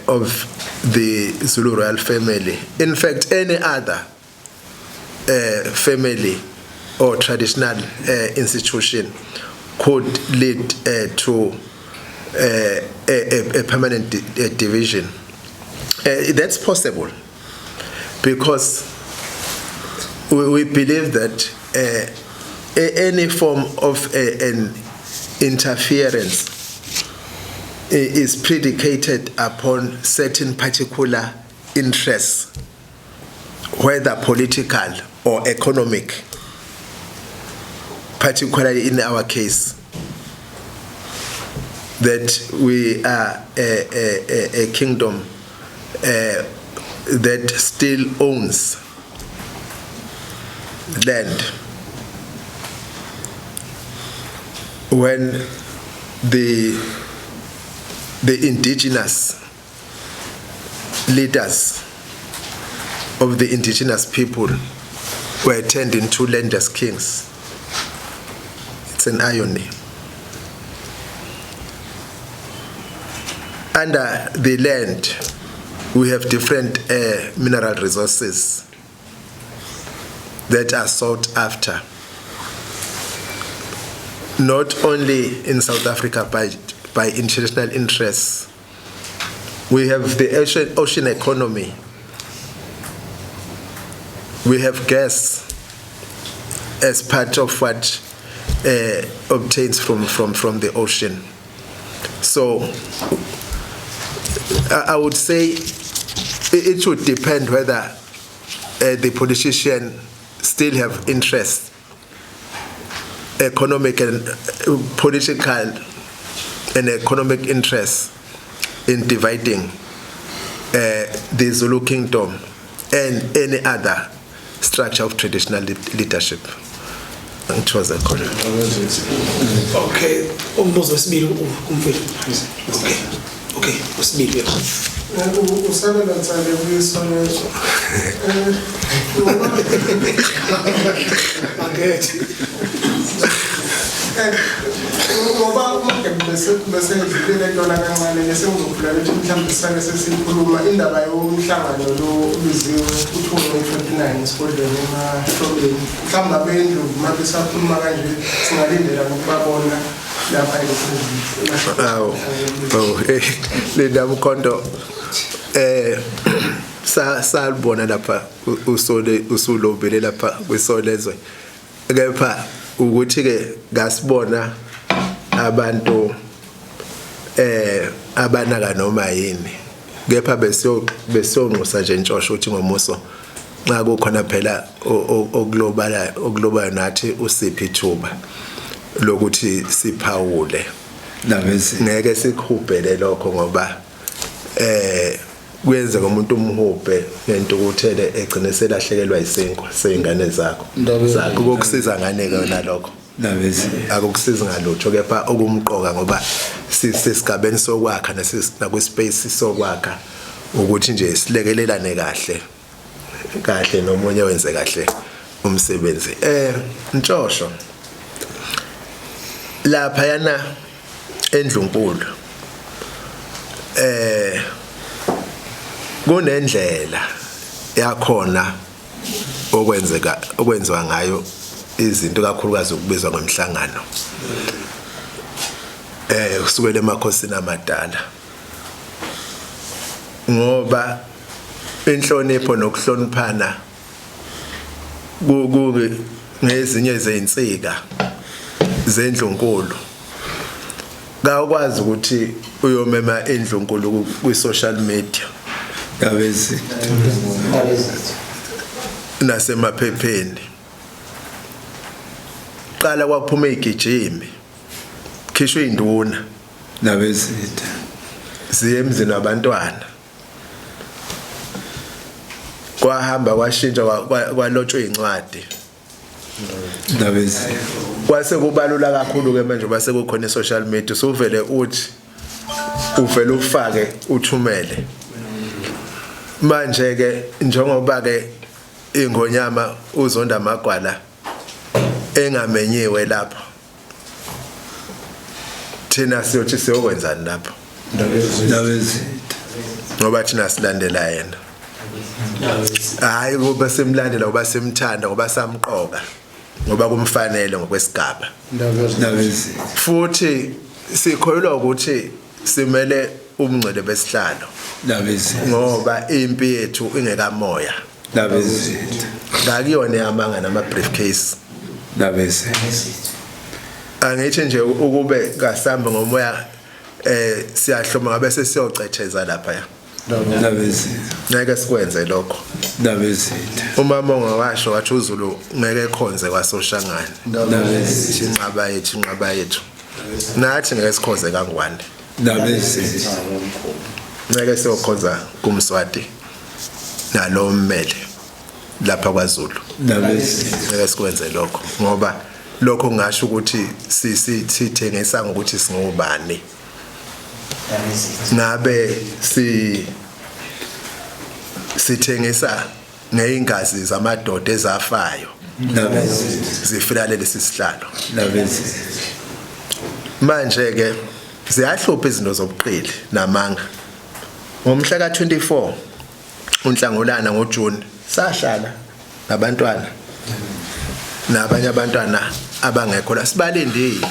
A: of the Zulu royal family, in fact, any other family or traditional institution, could lead to a permanent division. That's possible, because we believe that any form of an interference is predicated upon certain particular interests, whether political or economic, particularly in our case, that we are a kingdom that still owns land. When the indigenous leaders of the indigenous people were turned into landless kings. It's an irony. Under the Land We have different mineral resources that are sought after, not only in South Africa by international interests. We have the ocean economy. We have gas as part of what obtains from the ocean. So I would say it would depend whether the politician still have interest, economic and political and economic interests in dividing the Zulu Kingdom and any other structure of traditional leadership. Ngithokoze khona.
C: Okay, umbuzo wesibili kumfowethu. Okay, wesibili yebo.
E: Usabela Nsale kuyisolezo.
C: Angethe.
E: Ngoba umgebe bese ngidlulile kuyona kancane bese ngizokhuluma ukuthi mhlawumbe sisake sesikhuluma indaba yomhlangano lo obiziwe kuthiwa ngo-29 esigodlweni emahlobeni. Mhlawumbe abendlu uma besakhuluma kanje singalindela nokubabona lapha elokhuzini.
A: Awu. Oh, Linda Mkhonto salibona lapha usole usulobele lapha kwisolezwe. Kepha ukuthi ke ngasibona abantu abanaka noma yini. Kepha besiyonxusa nje intshosho ukuthi ngomuso nxa kukhona phela okulobala okulobayo nathi usiphi ithuba lokuthi siphawule. Ngeke sikhubhele lokho ngoba kuyenzeka umuntu umhubhe ngentukuthele egcine selahlekelwa isinkwa seyingane zakho. Zakho kokusiza ngane ke wena lokho. Akukusizi ngalutho kepha okumqoka ngoba sisigabeni sokwakha nakwi-space sokwakha ukuthi nje silekelelane kahle kahle nomunye wenze kahle umsebenzi. Ntshosho lapha yana endlunkulu kunendlela yakhona okwenzeka okwenziwa ngayo izinto kakhulukazi ukubizwa ngomhlangano kusukela emakhosini amadala, ngoba inhlonipho nokuhloniphana ngezinye zezinsika zendlunkulu. Kawukwazi ukuthi uyomema indlunkulu kwi social media nasemaphepheni. Qala kwaphuma igijimi khishwe induna
B: nabezitha
A: ziye emzini wabantwana, kwahamba kwashintsha kwalotshwa incwadi
B: nabezitha.
A: Kwase kubalula kakhulu ke manje base kukhona i-social media, usuvele uthi uvele ufake uthumele. Manje ke njengoba ke ingonyama uzonda amagwala engamenyiwe lapho, thina siyothi siyokwenzani lapho
B: nabezitha
A: ngoba thina silandela yena. Hayi kuba simlandela ngoba simthanda ngoba samqoka ngoba kumfanele ngokwesigaba
B: nabezitha.
A: Futhi sikholelwa ukuthi simele umngcele besihlalo
B: nabezitha
A: ngoba impi yethu ingekamoya
B: nabezitha
A: ngakuyona yamanga nama briefcase
B: nabezitha.
A: Angithi nje ukube kasambe ngomoya siyahloma ngabe sesiyocetheza lapha ya
B: nabezitha
A: ngeke sikwenze lokho
B: nabezitha.
A: Umama ongawasho wathi uZulu ngeke ekhonze kwaSoshangane
B: nabezitha
A: inqaba yethu inqaba yethu nathi ngeke sikhonze kaNgwane
B: nabezitha
A: ngeke siyokhonza kuMswati nalo mmele lapha kwaZulu
B: nabezitha
A: ngeke sikwenze lokho ngoba lokho ngisho ukuthi sithengisa ngokuthi singobani ngabe sithengisa ngeingazi zamadoda ezafayo
B: nabezitha
A: zifika lesi sihlalo
B: nabezitha.
A: Manje ke ziyahlupha izinto zobuqili namanga. Ngomhla ka-24 uNhlangulana ngoJune sahlala nabantwana nabanye abantwana abangekho la, sibalindile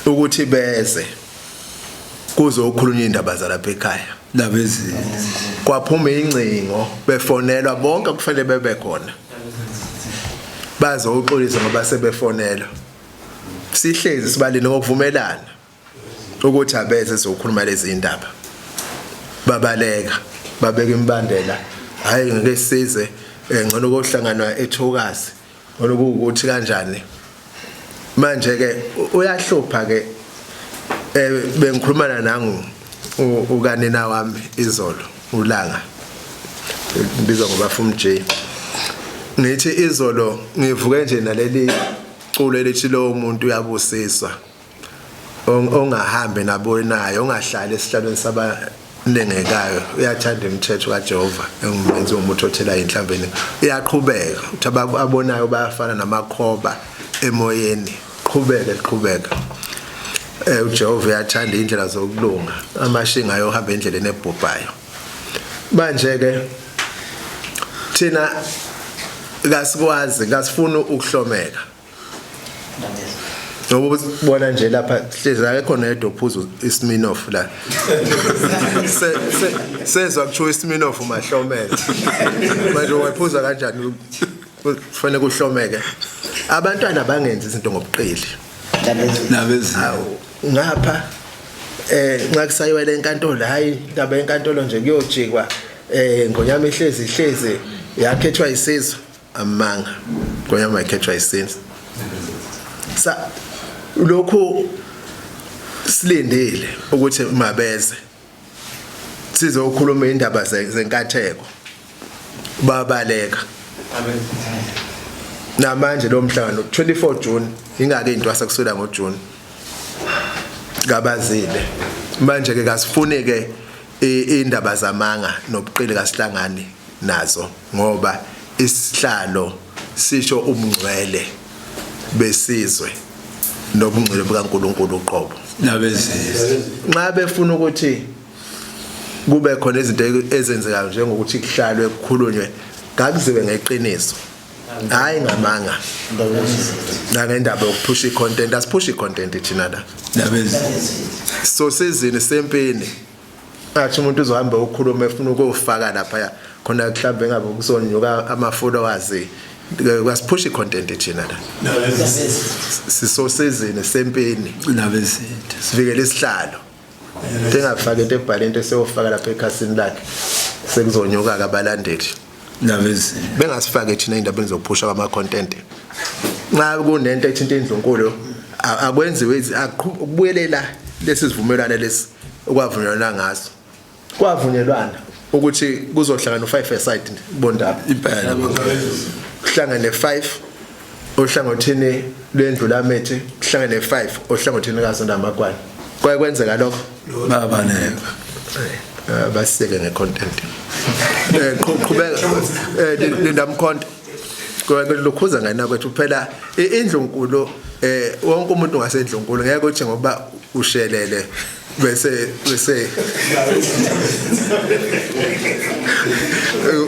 A: ukuthi beze kuzokhulunywa indaba zalapha ekhaya.
B: Ndabezitha.
A: Kwaphuma ingcingo, befonelwa bonke, kufanele bebe khona bazoxolisa ngoba sebefonelwa. Sihlezi sibalinde ngokuvumelana ukuthi abeze sizokhuluma lezi indaba. Babaleka, babeka imibandela, hayi ngeke size, ngcono kohlanganwa ethokazi, ngcono kuwukuthi kanjani. Manje ke uyahlupha ke, bengikhulumana nangu ukanina wami izolo, ulanga ngibizwa ngoba J. Ngithi izolo ngivuke nje naleli culo elithi lo muntu uyabusiswa ongahambi nabonayo, ongahlali esihlalweni sabanengekayo, uyathanda imithetho kaJehova, engumenzi womuntu othela inhlambeni. Iyaqhubeka uthi abonayo bayafana namakhoba emoyeni, qhubeke qhubeka. uJehova uyathanda indlela zokulunga, amashinga ayohamba endleleni ebhubhayo. Manje ke thina kasikwazi, kasifuni ukuhlomeka. Ngoba ubona nje lapha hlezi akekho noyedwa ophuza iSmirnoff la. Sezwa kuthiwa iSmirnoff umahlomeka. Manje wayiphuza kanjani? Kufanele kuhlomeke. Abantwana bangenzi izinto ngobuqili.
B: Ndabezitha.
A: Ngapha nxa kusayiwela enkantolo, hayi indaba yenkantolo nje kuyojikwa, ngonyama ihlezi ihlezi yakhethwa isizwe. Amanga, ngonyama ikhethwa isizwe. Sa lokhu silindile ukuthi mabeze sizokhuluma indaba zenkatheko, babaleka. Namanje lo mhlangano 24 June, ingake intwasa kusukela ngoJune kabazile. Manje ke kasifuni ke indaba zamanga nobuqili, kasihlangani nazo, ngoba isihlalo sisho ubungcwele besizwe nobungcwele bukaNkuluNkulu uqobo.
B: Ndabezitha.
A: Nxa befuna ukuthi kube khona izinto ezenzekayo njengokuthi kuhlalwe kukhulunywe, ngakuziwe ngeqiniso, hayi ngamanga nangendaba yokuphusha icontent. Asiphusha icontent thina la.
B: Ndabezitha.
A: So sizini sempini, athi umuntu uzohamba ukhuluma efuna ukufaka lapha khona, mhlawumbe ngabe kuzonyuka ama followers. Kwasiphusha icontent thina la, sisosizini sempini.
B: Ndabezitha.
A: Sivikele isihlalo, engafaka into ebhala into eseyofaka lapha ekhasini lakhe, sekuzonyuka abalandeli.
B: Ndabezitha.
A: Bengasifake thina indaba zokuphusha kwama content. Nxa kunento ethinta indlunkulu, akwenziwe, ukubuyelela lesi sivumelwano lesi okwavunyelwana ngaso. Kwavunyelwana ukuthi kuzohlangana u5 aside bondaba.
B: Impela.
A: Kuhlangane 5 ohlangothini lwendlu lamethe, kuhlangane 5 ohlangothini kaZonda Magwane. Kwaye kwenzeka lokho.
B: Babaleka.
A: Baseke ngecontent. Qhubeka, Linda Mkhonto. Lokhuza ngena kwethu phela indlunkulu, wonke umuntu ngasendlunkulu ngeke uthi ngoba ushelele bese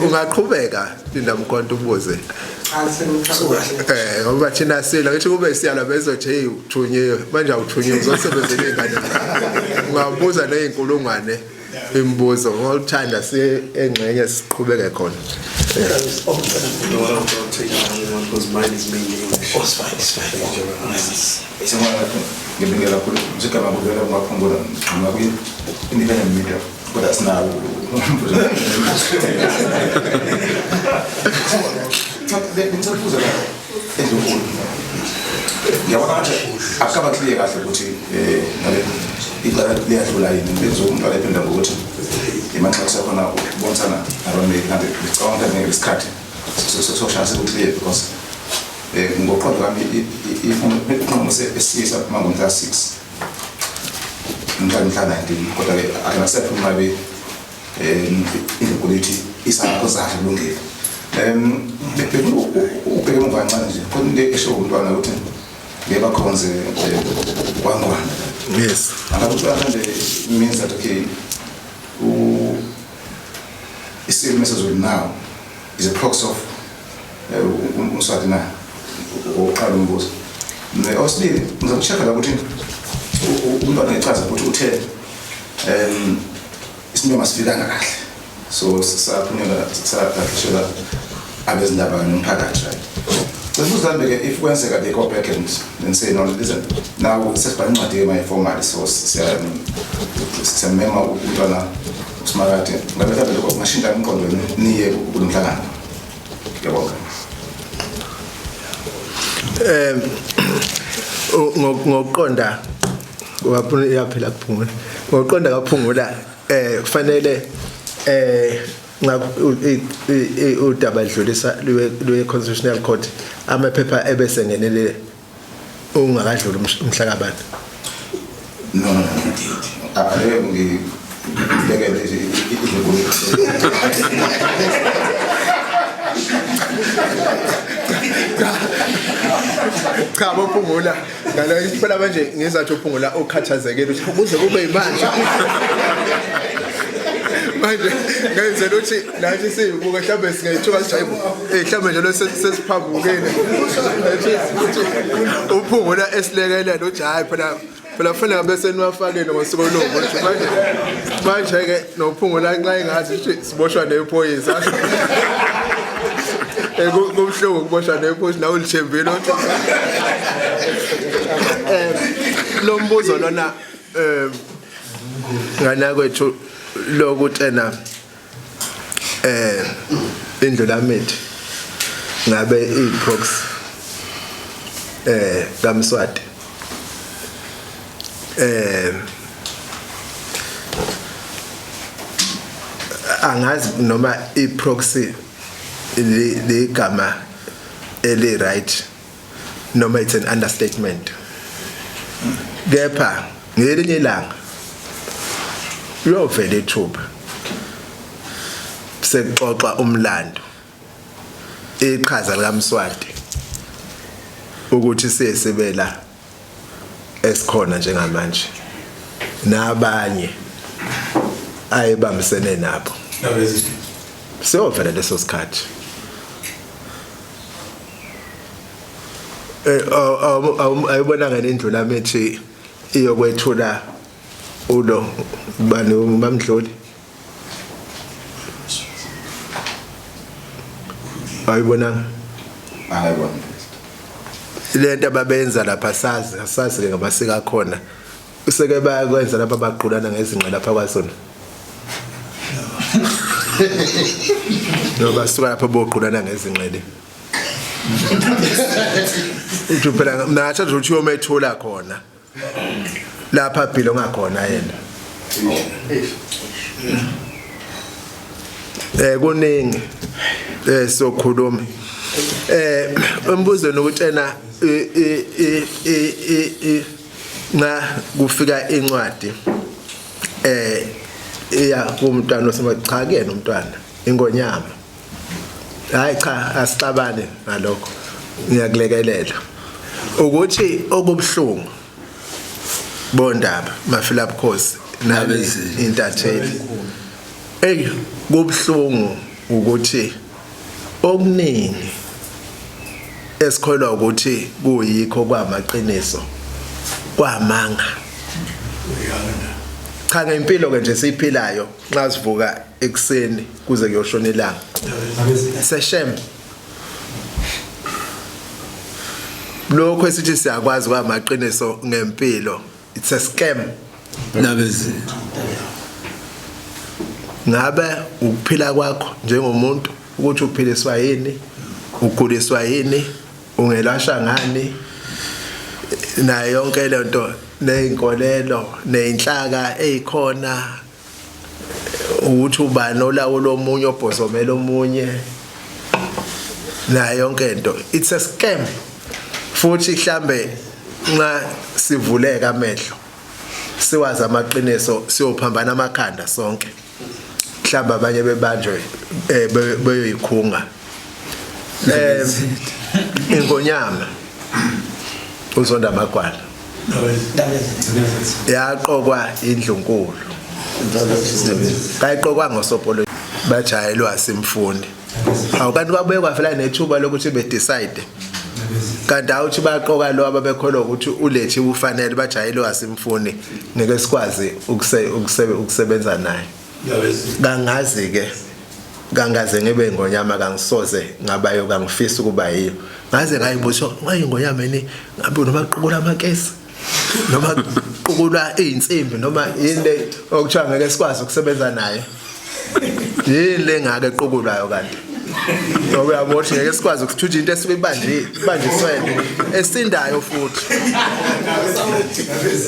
A: ungaqhubeka. Linda Mkhonto, ubuze. Ngoba thina sila ngithi kube siyala bezothi hey, uthunyiwe manje, awuthunyiwe, uzosebenzela izingane. Ungabuza nezinkulungwane imibuzo ngokuthanda, siye engxenye siqhubeke khona.
C: No, I'll take another one because mine is mainly English. Oh, it's fine, it's fine.
F: Sibona ngibingela kakhulu njengama kuvela kungaphungula noma kwi-independent media, kodwa sinawo umbuzo. Ngicela ukubuza la endlunkulu, ngiyabona ngathi akukaba clear kahle ukuthi ngabe icala liyadlula yini. Benzo umntwana ephinda ngokuthi imanxa kusekhona ukubonisana nabameli, kanti ngicabanga ukuthi ngeke isikhathi sokushaya seku-clear, because ngokuqonda kwami inqumo esiyisa phuma ngomhla 6, mhla 19, kodwa-ke akunasekho uma be indlunkulu ithi isakho zahle kulungile. Befuna ubheke emuva kancane nje, khona into eshiwo umntwana ukuthi ngeke bakhonze kwangwane.
A: Yes.
F: Angabe mhlawumbe means that, okay, Isilo mesezulu now is a proxy of uMswati na? Oqala umbuzo. Osibili ngizokuchecka la ukuthi umntwana echaza ukuthi uthe isimemo asifikanga kahle. So saphunyelwa saphishela abezindaba nomphakathi, right? Cela mhlambe ke if kwenzeka they go back and say, "No, listen, now sesibhala incwadi ke manje formally, so siyamema umntwana uSimakade," ngabe mhlawumbe lokho kungashintsha umqondo niye kulo mhlangano? Ngiyabonga.
A: Ngokuqonda waphuna iyaphela kuphungula, ngokuqonda kaphungula kufanele udaba dlulisa luye Constitutional Court, amaphepha ebese ngenele ungakadluli umhlakabani.
F: No, no, no, aleyo ngibekele idlekulu.
A: Cha, bophungula ngalo phela manje ngizathi uphungula ukhathazekile ukuthi kuze kube yimanje manje ngenzela ukuthi nathi siyibuka mhlawumbe singayithuka sithi hayibo, mhlawumbe nje lo sesiphambukile ukuthi uphungula esilekelela uthi hayi phela phela kufanele ngabe seniwafakile ngosuku olubi ukuthi manje ke nophungula nxa engathi ukuthi siboshwa nephoyisa. Kubuhlungu ukuboshwa nephoyisa nawe ulithembile ukuthi lo mbuzo lona ngana kwethu lokuthi ena indlulamithi ngabe iproxy kaMswati, angazi noma iproxy ligama eli right noma it's an understatement, kepha ngelinye ilanga uyovela ithuba sekuxoxa umlando iqhaza likaMswati ukuthi siyesibela esikhona njengamanje nabanye ayebambisene nabo, siyovela leso sikhathi. Ayibona ngene indlulamithi iyokwethula ulo bani uMamdluli, ayibonanga?
F: Angayibona.
A: Lento ababenza lapha sazi asazi ke ngamasiko akhona seke bayakwenza lapha baqulana ngezinqa lapha kwaZulu, no basuka lapha boqulana ngezinqele uthi phela nathi ukuthi uyomethula khona lapha belonga khona yena. Kuningi sokhuluma umbuzweni ukutshena nxa kufika incwadi iya kumntwana osema, cha, kuyena umntwana ingonyama, hayi cha, asixabane ngalokho, ngiyakulekelela ukuthi okubhlungu bondaba mafila bukhosi nami intatheli, hey, kubhlungu ukuthi okuningi esikholwa ukuthi kuyikho kwamaqiniso kwamanga. Cha, ngempilo ke nje siyiphilayo nxa sivuka ekuseni kuze kuyoshona ilanga seshem lokho esithi siyakwazi kwamaqiniso ngempilo, it's a scam.
B: Nabezitha.
A: Ngabe ukuphila kwakho njengomuntu ukuthi uphiliswa yini, uguliswa yini, ungelasha ngani, nayo yonke le nto neyinkolelo neyinhlaka eyikhona ukuthi ubani olawula omunye obhozomela omunye nayo yonke into, it's a scam. Futhi mhlambe nxa sivuleka amehlo siwazi amaqiniso siyophambana amakhanda sonke, mhlawumbe abanye bebanjwe beyoyikhunga ingonyama uzonda amagwala yaqokwa indlunkulu. Kayiqokwanga osopolitiki, bajayelwa simfundi. Awu, kanti kwabuye kwavela nethuba lokuthi bedecide, kanti awuthi baqoka lo ababekholwa ukuthi ulethe ufanele, bajayelwa simfuni, ngeke sikwazi ukusebenza naye. Kangazi ke, kangaze ngibe ingonyama, kangisoze ngabayo, kangifisi ukuba yiyo. Ngaze ngayibuza, ngayingonyama yini ngabe noma qukula amakesi noma qukula izinsimbi noma yini le okuthiwa ngeke sikwazi ukusebenza naye, yini le ngake equkulwayo? Kanti ngoba uyabona ukuthi ngeke sikwazi ukuthutha into esuke ibanje ibanjiswene esindayo futhi,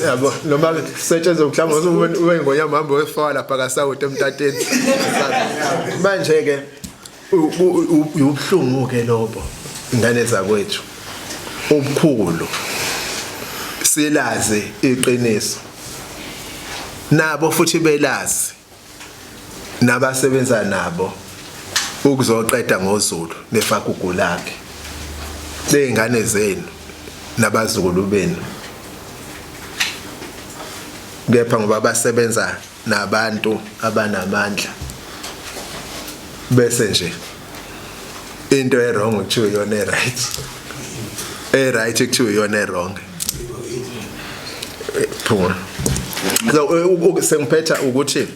A: yabo, noma kusetshenzwe mhlawumbe ube ingonyama, hambe uyofaka lapha kasawuti emtateni. Manje ke ubuhlungu ke lobo, ingane zakwethu, obukhulu. Silazi iqiniso, nabo futhi belazi nabasebenza nabo ukuzoqeda ngoZulu nefagugu lakhe, ley'ngane zenu nabazukulu benu. Kepha ngoba basebenza nabantu abanamandla, bese nje into e-wrong kuthiwa iyona e-right, e-right kuthiwa iyona e-wrong. Phuma. So sengiphetha ukuthi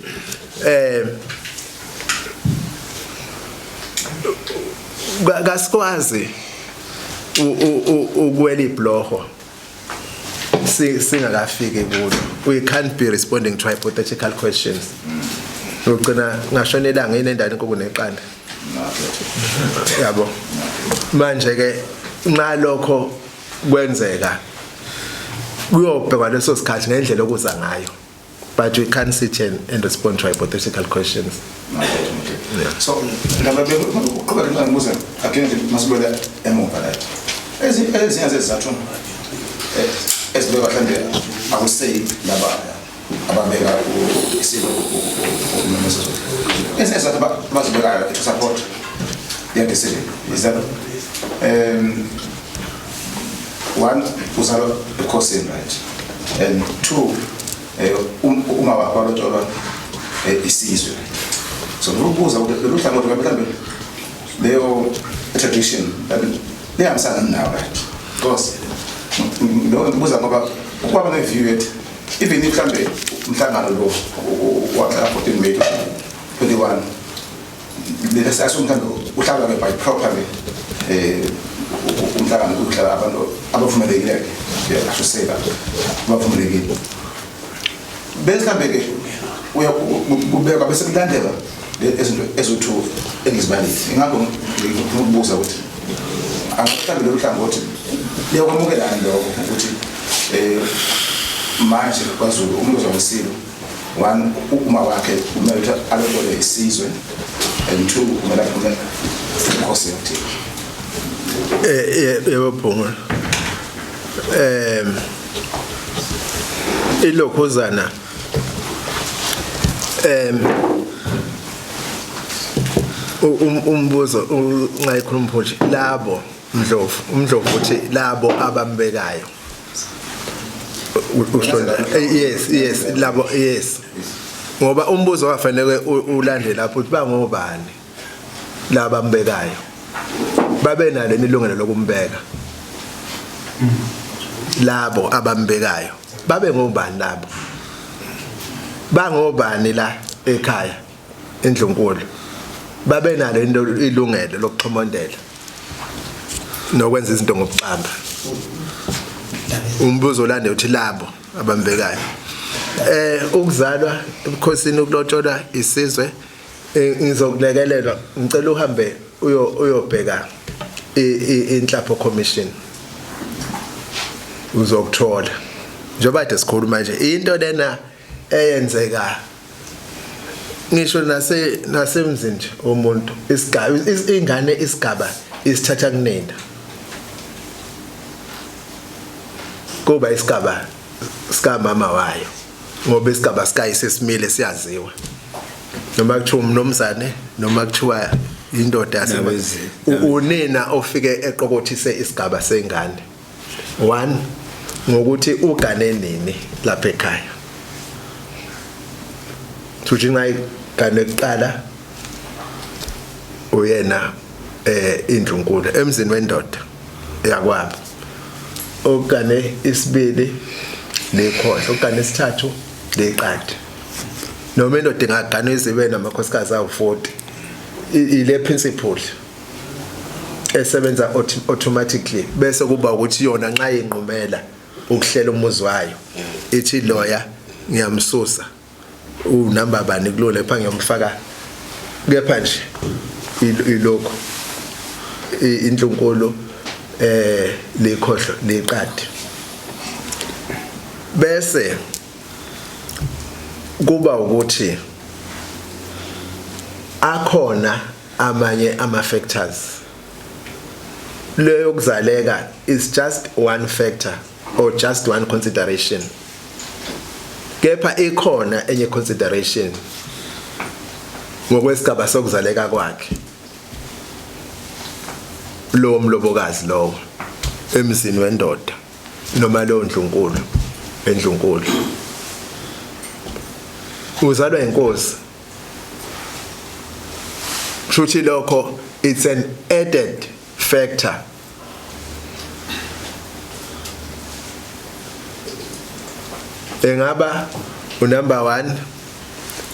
A: kasikwazi ukwela ibloho singakafiki kulo. We can't be responding to hypothetical questions. Ugcina ngashonelanga yini endaweni inkukhu neqanda, yabo. Manje ke nxa lokho kwenzeka, kuyobhekwa leso sikhathi ngendlela okuza ngayo, but we can't sit and respond to hypothetical questions.
F: Yeah. So ndaba uqhubeka, ngibuza again nje, masibuyela emuva la, ezinye zezizathu ezibekwa mhlambe akuseyi laba ababeka isilo umemezelo, ezinye zizathu abazibekayo to support their decision is that one, uzalwa ebukhosini, right, and two, uma walotsholwa isizwe. So ngikubuza ukuthi lolu hlangothi mhlawumbe leyo tradition mhlawumbe lihambisana nawo, right? Because lo ngibuza ngoba kwaba ne-view ethi even if mhlawumbe umhlangano lo waqala 14 May 21, lesi mhlawumbe uhlala-ke by properly umhlangano uhlala abantu abavumelekile ke, I should say that abavumelekile, bese mhlambe-ke uya kubekwa bese kulandela izinto eziwu-two engizibalile. Ingakho ngifuna ukubuza ukuthi mhlawumbe lolu hlangothi liyakwamukelani lokho, ukuthi manje kwaZulu umuntu ozawesilo, one, uma wakhe kumele ukuthi alotshole isizwe, and two, kumele aphume ebukhosini othile.
A: Yebo Phunga, ilokhuzana umbuzo nxa ikhuluma futhi labo Mdlovu, uMdlovu uthi labo abambekayo usho, yes, labo, yes, ngoba umbuzo wafanele ulandele lapho uthi bangobani laba ambekayo, babe nalo ilungelo lokumbeka labo abambekayo, babe ngobani labo, bangobani la ekhaya endlunkulu, babe nalo into ilungelo lokuxhomondela nokwenza izinto ngokucamba. Umbuzo olande uthi labo abambekayo, ukuzalwa ebukhosini, ukulotsholwa isizwe, ngizokulekelelwa, ngicela uhambe uyobheka inhlapho commission, uzokuthola. Njengoba kade sikhuluma nje, into lena eyenzeka ngisho nasemzini nje, umuntu isigaba ingane isigaba isithatha kunina, kuba isigaba sikamama wayo, ngoba isigaba sikayise simile, siyaziwa, noma kuthiwa umnomzane noma kuthiwa indoda yase unina ofike eqokothise isigaba sengane. One, ngokuthi ugane nini lapha ekhaya. Futhi nxa igane kuqala uyena indlunkulu emzini wendoda yakwabo, ogane isibili lekhohlo, ogane isithathu leqadi. Noma indoda ingagana izibe namakhosikazi awu-40, ile principle esebenza automatically. Bese kuba ukuthi yona nxa inqumela ukuhlela umuzi wayo ithi loya ngiyamsusa, unamba bani kulo lapha ngiyomfaka, kepha nje ilokho indlunkulu lekhohlo leqadi. Bese kuba ukuthi akhona amanye ama factors. Leyo kuzaleka is just one factor or just one consideration, kepha ikhona enye consideration ngokwesigaba sokuzaleka kwakhe lo mlobokazi lowo emzini wendoda noma lo ndlunkulu endlunkulu. Uzalwa inkosi, kushuthi lokho it's an added factor. Engaba unumber 1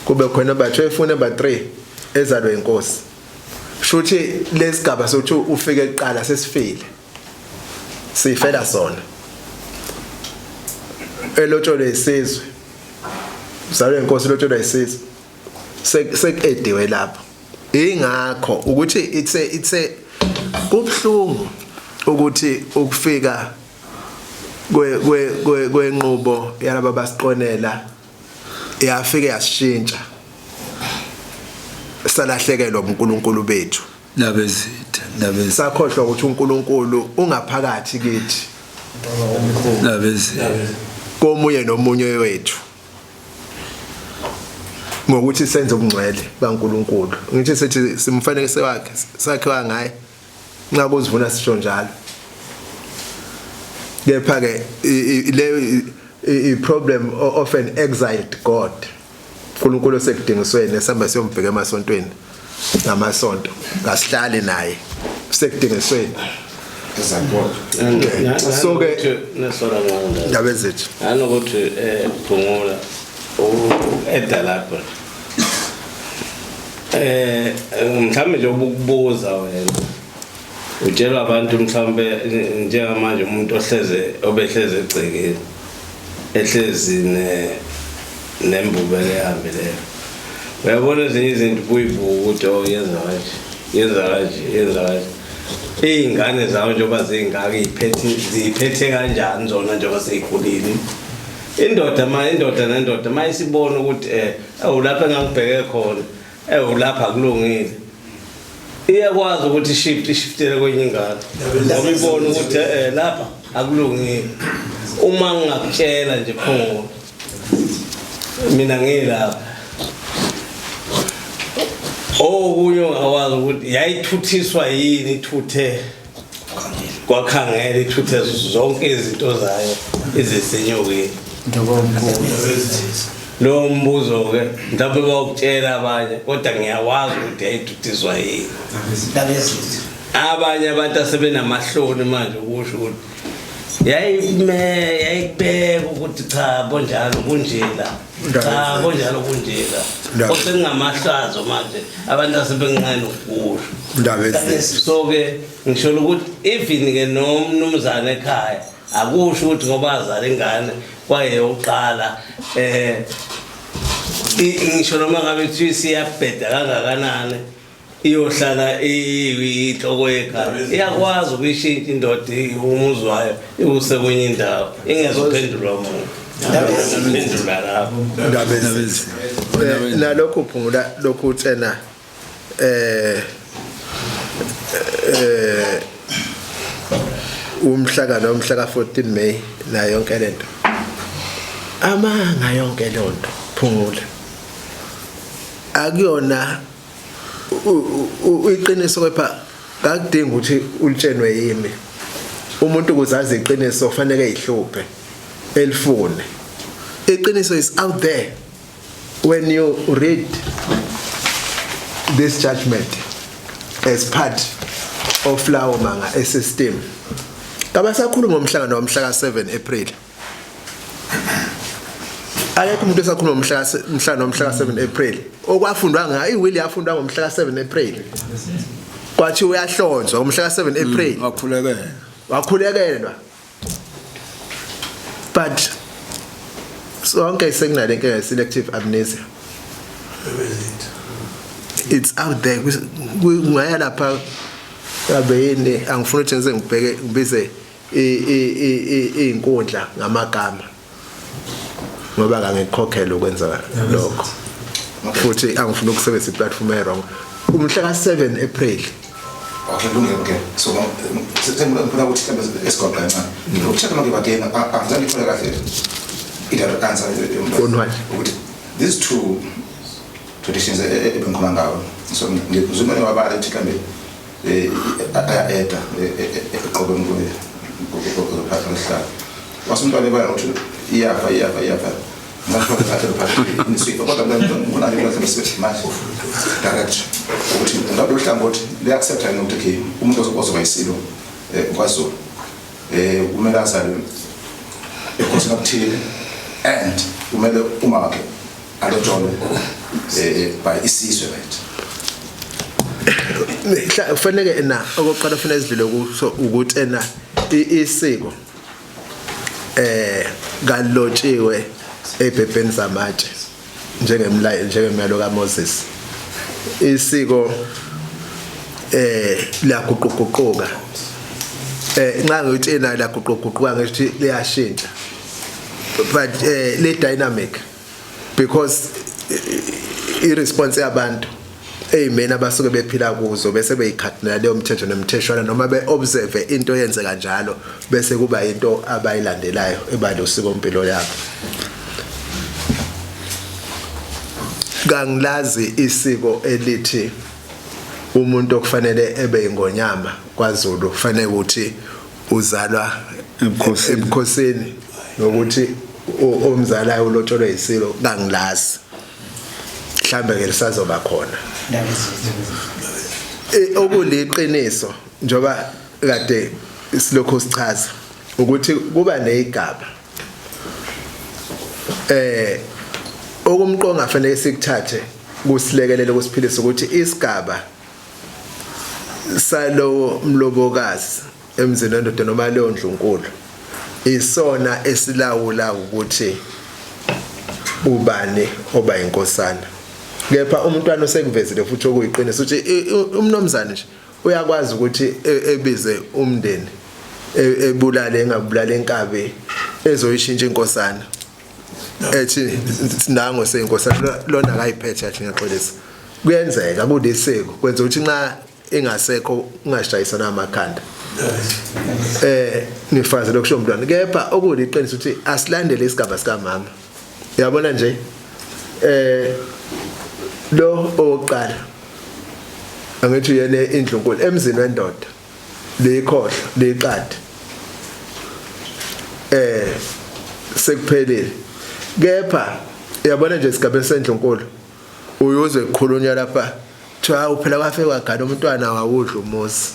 A: kube khona number 2, efuna number 3 ezalwe inkosi, shuthi lesigaba sokuthi ufike kuqala sesifile, sifela sona elotsholwe isizwe, uzalwe inkosi, lotsholwe isizwe, sekuediwe lapho. Ingakho ukuthi it's a kubhlungu ukuthi ukufika kwe kwe kwenqubo yalaba basiqonela yafike yashintsha, salahlekelwa uNkulunkulu bethu.
B: Nabezitha, nabezitha.
A: Sakhohlwa ukuthi uNkulunkulu ungaphakathi kithi.
B: Nabezitha.
A: Komunye nomunye wethu, ngokuthi senze ubungcwele kaNkulunkulu. Ngithi sithi simfanekise wakhe, sakhiwa ngaye, nxa kuzivuna sisho njalo. Kepha ke le i problem of an exiled God, uNkulunkulu osekudingisweni, esihamba siyombheka emasontweni ngamasonto, kasihlali naye, sekudingisweni. So ke
G: nesola nqanda.
A: Ndaba ezethu.
G: Nanokuthi phungula u-eda lapho, mhlawumbe nje ubukubuza wena utshelwa abantu, mhlawumbe njengamanje umuntu ohleze obehleze egcekeni ehlezi ne nembubele ehambileyo, uyabona ezinye izinto kuyibuka ukuthi oh, yenza kanje, yenza kanje, yenza kanje. Iy'ngane zawo njengoba zingaka iy'phethe, ziyiphethe kanjani zona njengoba seyikhulile indoda? Ma indoda nendoda ma isibona ukuthi ewu lapha engangibheke khona, ewu lapha kulungile, iyakwazi ukuthi shift ishiftele kwenye ingane ngoba ibona ukuthi lapha akulungile. Uma ngingakutshela nje phungulo, mina ngilapha, okunye ongakwazi ukuthi yayithuthiswa yini, ithuthe kwakhangela, ithuthe zonke izinto zayo izisenyokeni. Lowo mbuzo-ke mhlawumbe bawukutshela abanye, kodwa ngiyawazi ukuthi yayithuthiswa yini. Abanye abantu asebenamahloni manje ukusho ukuthi yayime yayikubeka ukuthi cha bonjalo kunjela, cha bonjalo kunjela, osekungamahlazo manje abantu asebenqena ukusho.
A: Ndaba ezethu.
G: So ke ngisho ukuthi even ke nomnumzane ekhaya akusho ukuthi ngoba azala ingane kwaye yokuqala, ngisho noma ngabe kuthiwa siyabheda kangakanani, iyohlala iyinhloko yekhaya. Iyakwazi ukuyishintsha indoda umuzi wayo iwuse kwenye indawo, ingezophendulwa muntu, phendula lapho.
A: Ndaba ezethu. Nalokhu phungula lokhu uthena umhlaka nomhla ka14 May nayo yonke lento, amanga yonke lonto phungula, akuyona iqiniso. Kepha kakudingi ukuthi ulitshenwe yimi. Umuntu ukuze azi iqiniso kufanele eyihluphe, elifune iqiniso, is out there. When you read this judgment as part of lawo manga esystem, kabasakhuluma ngomhlangano womhla ka-7 April. Akekho umuntu osakhuluma ngomhla mhlangano womhla ka-7 April okwafundwa ngayo iwill, yafundwa ngomhla ka-7 April, kwathi uyahlonzwa ngomhla ka-7 April.
B: Wakhulekela.
A: Wakhulekelwa, but sonke sekunale nkinga ye-selective amnesia. It's out there. Kungaya lapha kabe yini, angifuni ukuthi ngize ngibheke ngibize iy'nkundla ngamagama ngoba kangikukhokhela ukwenza lokho, futhi angifuni ukusebenzisa iplatform e-wrong. Umhla ka-7 April.
F: Okay, kulungile. Okay, so sengifuna ukuthi mhlawumbe esigoqa kancane ukucheck manje again, angizange ngithole kahle i-direct answer yomntwana.
A: On what?
F: Ukuthi these two traditions ebengikhuluma ngawo, so ngizumane wabala ukuthi mhlawumbe aya-eda eqobeni kuhlala wase umntwana ebala ukuthi iyafa, iyafa, iyafa, ngasho kahle phakathi nisipho, kodwa nginalo kahle bese manje direct ukuthi ngabe uhlangothi liya-accepta yini ukuthi okay, umuntu ozoba isilo kwaZulu kumele azalwe ekhosini okuthile and kumele uma wakhe alotsholwe by isizwe, right?
A: Kufanele na okokuqala kufanele sidlule kuso ukuthi ena isiko kalotshiwe ebhebheni zamatshe njengemlayo, njengemiyalo kaMoses. Isiko liyaguquguquka. Nxa ngithi ena liyaguquguquka, ngithi liyashintsha, but le dynamic because i response yabantu eyimeni abasuke bephila kuzo bese beyikhathina leyo mthetho nemtheshwana noma be-observe into eyenzeka njalo, bese kuba into abayilandelayo eba mpilo yabo. Kangilazi isiko elithi umuntu okufanele ebe ingonyama kwaZulu kufanele ukuthi uzalwa
B: ebukhosini.
A: Ebukhosini, nokuthi omzalayo ulotsholwe isilo, kangilazi. Mhlambe ke lisazoba khona. Okuliqiniso njoba kade silokho sichaza ukuthi kuba nezigaba okumqonga fanele sikuthathe kusilekelele kusiphilisa ukuthi isigaba salowo mlobokazi emzini wendoda noma leyo ndlunkulu isona esilawula ukuthi ubani oba inkosana. Kepha umntwana osekuvezile futhi okuyiqiniso ukuthi umnomzane nje uyakwazi ukuthi ebize umndeni, ebulale, engabulala inkabi ezoyishintsha inkosana, ethi nango seyinkosana lona akayiphethe, athi ngiyaxolisa. Kuyenzeka kulisiko kwenza ukuthi nxa ingasekho ungashayisana amakhanda. Nifaze lokusho umntwana, kepha okuliqiniso ukuthi asilandele isigaba sikamama. Uyabona nje lo owokuqala, angithi uyena indlunkulu emzini wendoda, leyikhohlo leyiqadi, sekuphelile. Kepha uyabona nje isigaba sendlunkulu uyuzwe kukhulunywa lapha, kuthiwa uphela kwafike kwagana umntwana wawudla umuzi.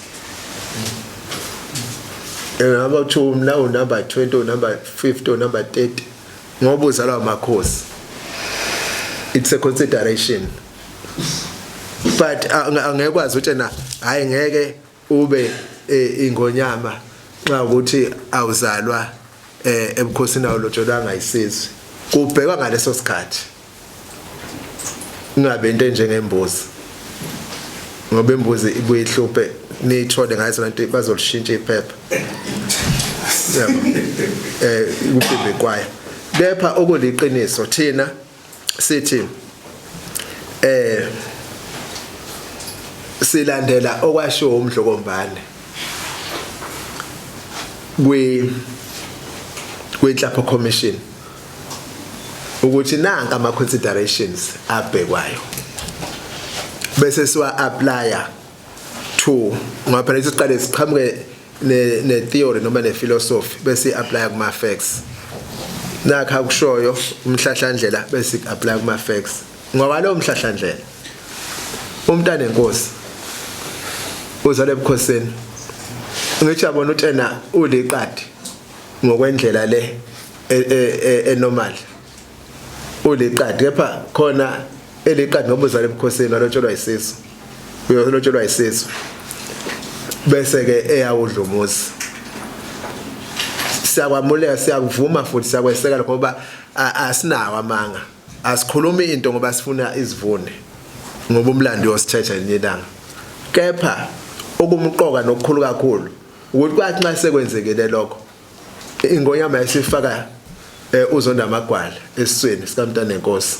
A: Ngaba kuthiwa umna unumber 20, unumber 50, unumber 30, ngoba uzalwa amakhosi. It's a consideration, but angekwazi ukuthi na hayi, ngeke ube ingonyama nxa ukuthi awuzalwa ebukhosini, awulotsholwanga isizwe. Kubhekwa ngaleso sikhathi, kungabe into enjengembuzi, ngoba imbuzi ibuye ihluphe niyithole ngayo lento, bazolishintsha iphepha. Yabo, kupimbe kwayo. Kepha okuliqiniso thina sithi silandela okwashiwo uMdlokombane kwi Nhlapho Commission ukuthi nanka ama considerations abhekwayo bese siwa applya to, ngoba phela siqale siqhamuke ne theory noma ne philosophy bese apply kuma facts. Nakho akushoyo umhlahlandlela bese apply kuma facts ngoba lo mhlahlandlela umntana enkosi uzalwe ebukhosini, ngithi yabona ukuthi ena uliqadi ngokwendlela le enormal, uliqadi kepha khona eliqadi ngoba uzalwe ebukhosini, walotshelwa isisu, uyolotshelwa isisu bese ke eyawudla umuzi. Siyakwamuleka, siyakuvuma futhi siyakweseka lokho ngoba asinawo amanga, asikhulumi into ngoba sifuna izivune, ngoba umlando uyosithetha ngelinye ilanga. Kepha okumqoka nokukhulu kakhulu ukuthi kwathi nxa sekwenzekile lokho, ingonyama yasifaka uzonda amagwala esisweni sikamntana nenkosi.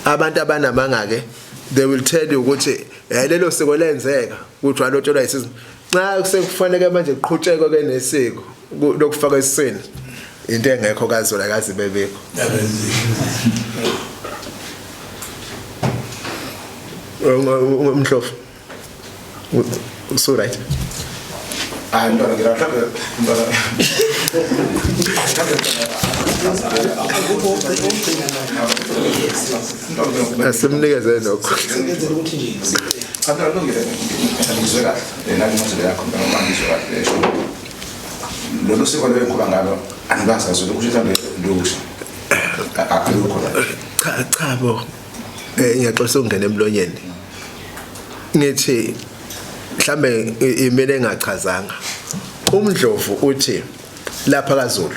A: Abantu abanamanga ke, they will tell you ukuthi lelo siko lenzeka ukuthi walotshelwa isizwe. Nxa sekufanele manje kuqhutshekwe ke nesiko lokufaka esisweni, into engekho kaZulu kazi bebekho. Umhlofu so right.
F: Hayi mntwana, ngira mhlawumbe mntwana
A: Asimnikeze lokho.
C: Sengenzela ukuthi nje
F: Cha mntwana, kulungile, ngizwe kahle nami incazelo yakho mntwana, uma ngizwe kahle esho lolu siko lelo engikhuluma ngalo angibazi kaZulu, kusho mhlawumbe lusha alukho la.
A: Cha cha bo, ngiyaxolisa ukungena emlonyeni, ngithi mhlambe imele engachazanga. Umdlovu uthi lapha kaZulu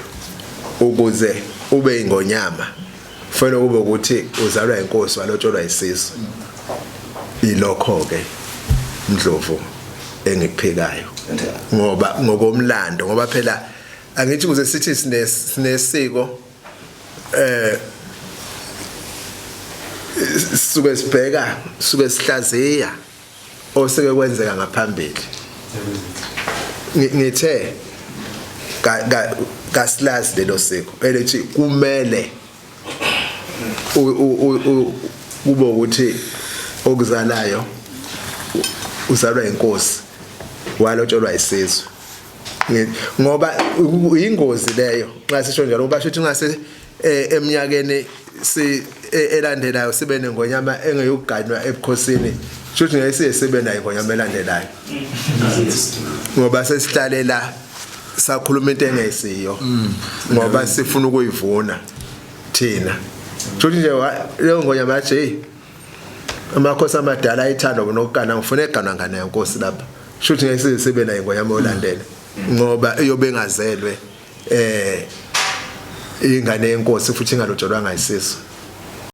A: ukuze ube ingonyama kufanele kube ukuthi uzalwa inkosi, walotsholwa isizwe. Ilokho ke Mdlovu engikuphikayo ngoba ngokomlando, ngoba phela angithi kuze sithi sinesiko suke sibheka, suke sihlaziya oseke kwenzeka ngaphambili. Ngithe kasilazi lelo siko elithi kumele kube ukuthi okuzalayo uzalwa inkosi, walotsholwa isizwe, ngoba ingozi leyo nxa sisho njalo, ngoba shuthi ngase eminyakeni si elandelayo sibe nengonyama engeyokuganwa ebukhosini, shuthi ngeke siye sibe nayo ingonyama elandelayo ngoba sesihlalela sakhuluma into engesiyo ngoba sifuna ukuyivuna thina. Shuthi nje leyo ngonyama yathi, hey, amakhosi amadala ayithandwa nokugana, ngifuna eganwa ngane yenkosi lapha, shuthi ngeke size sibe nayo ingonyama yolandela ngoba iyobe engazelwe ingane yenkosi futhi ingalotsholwanga isisu.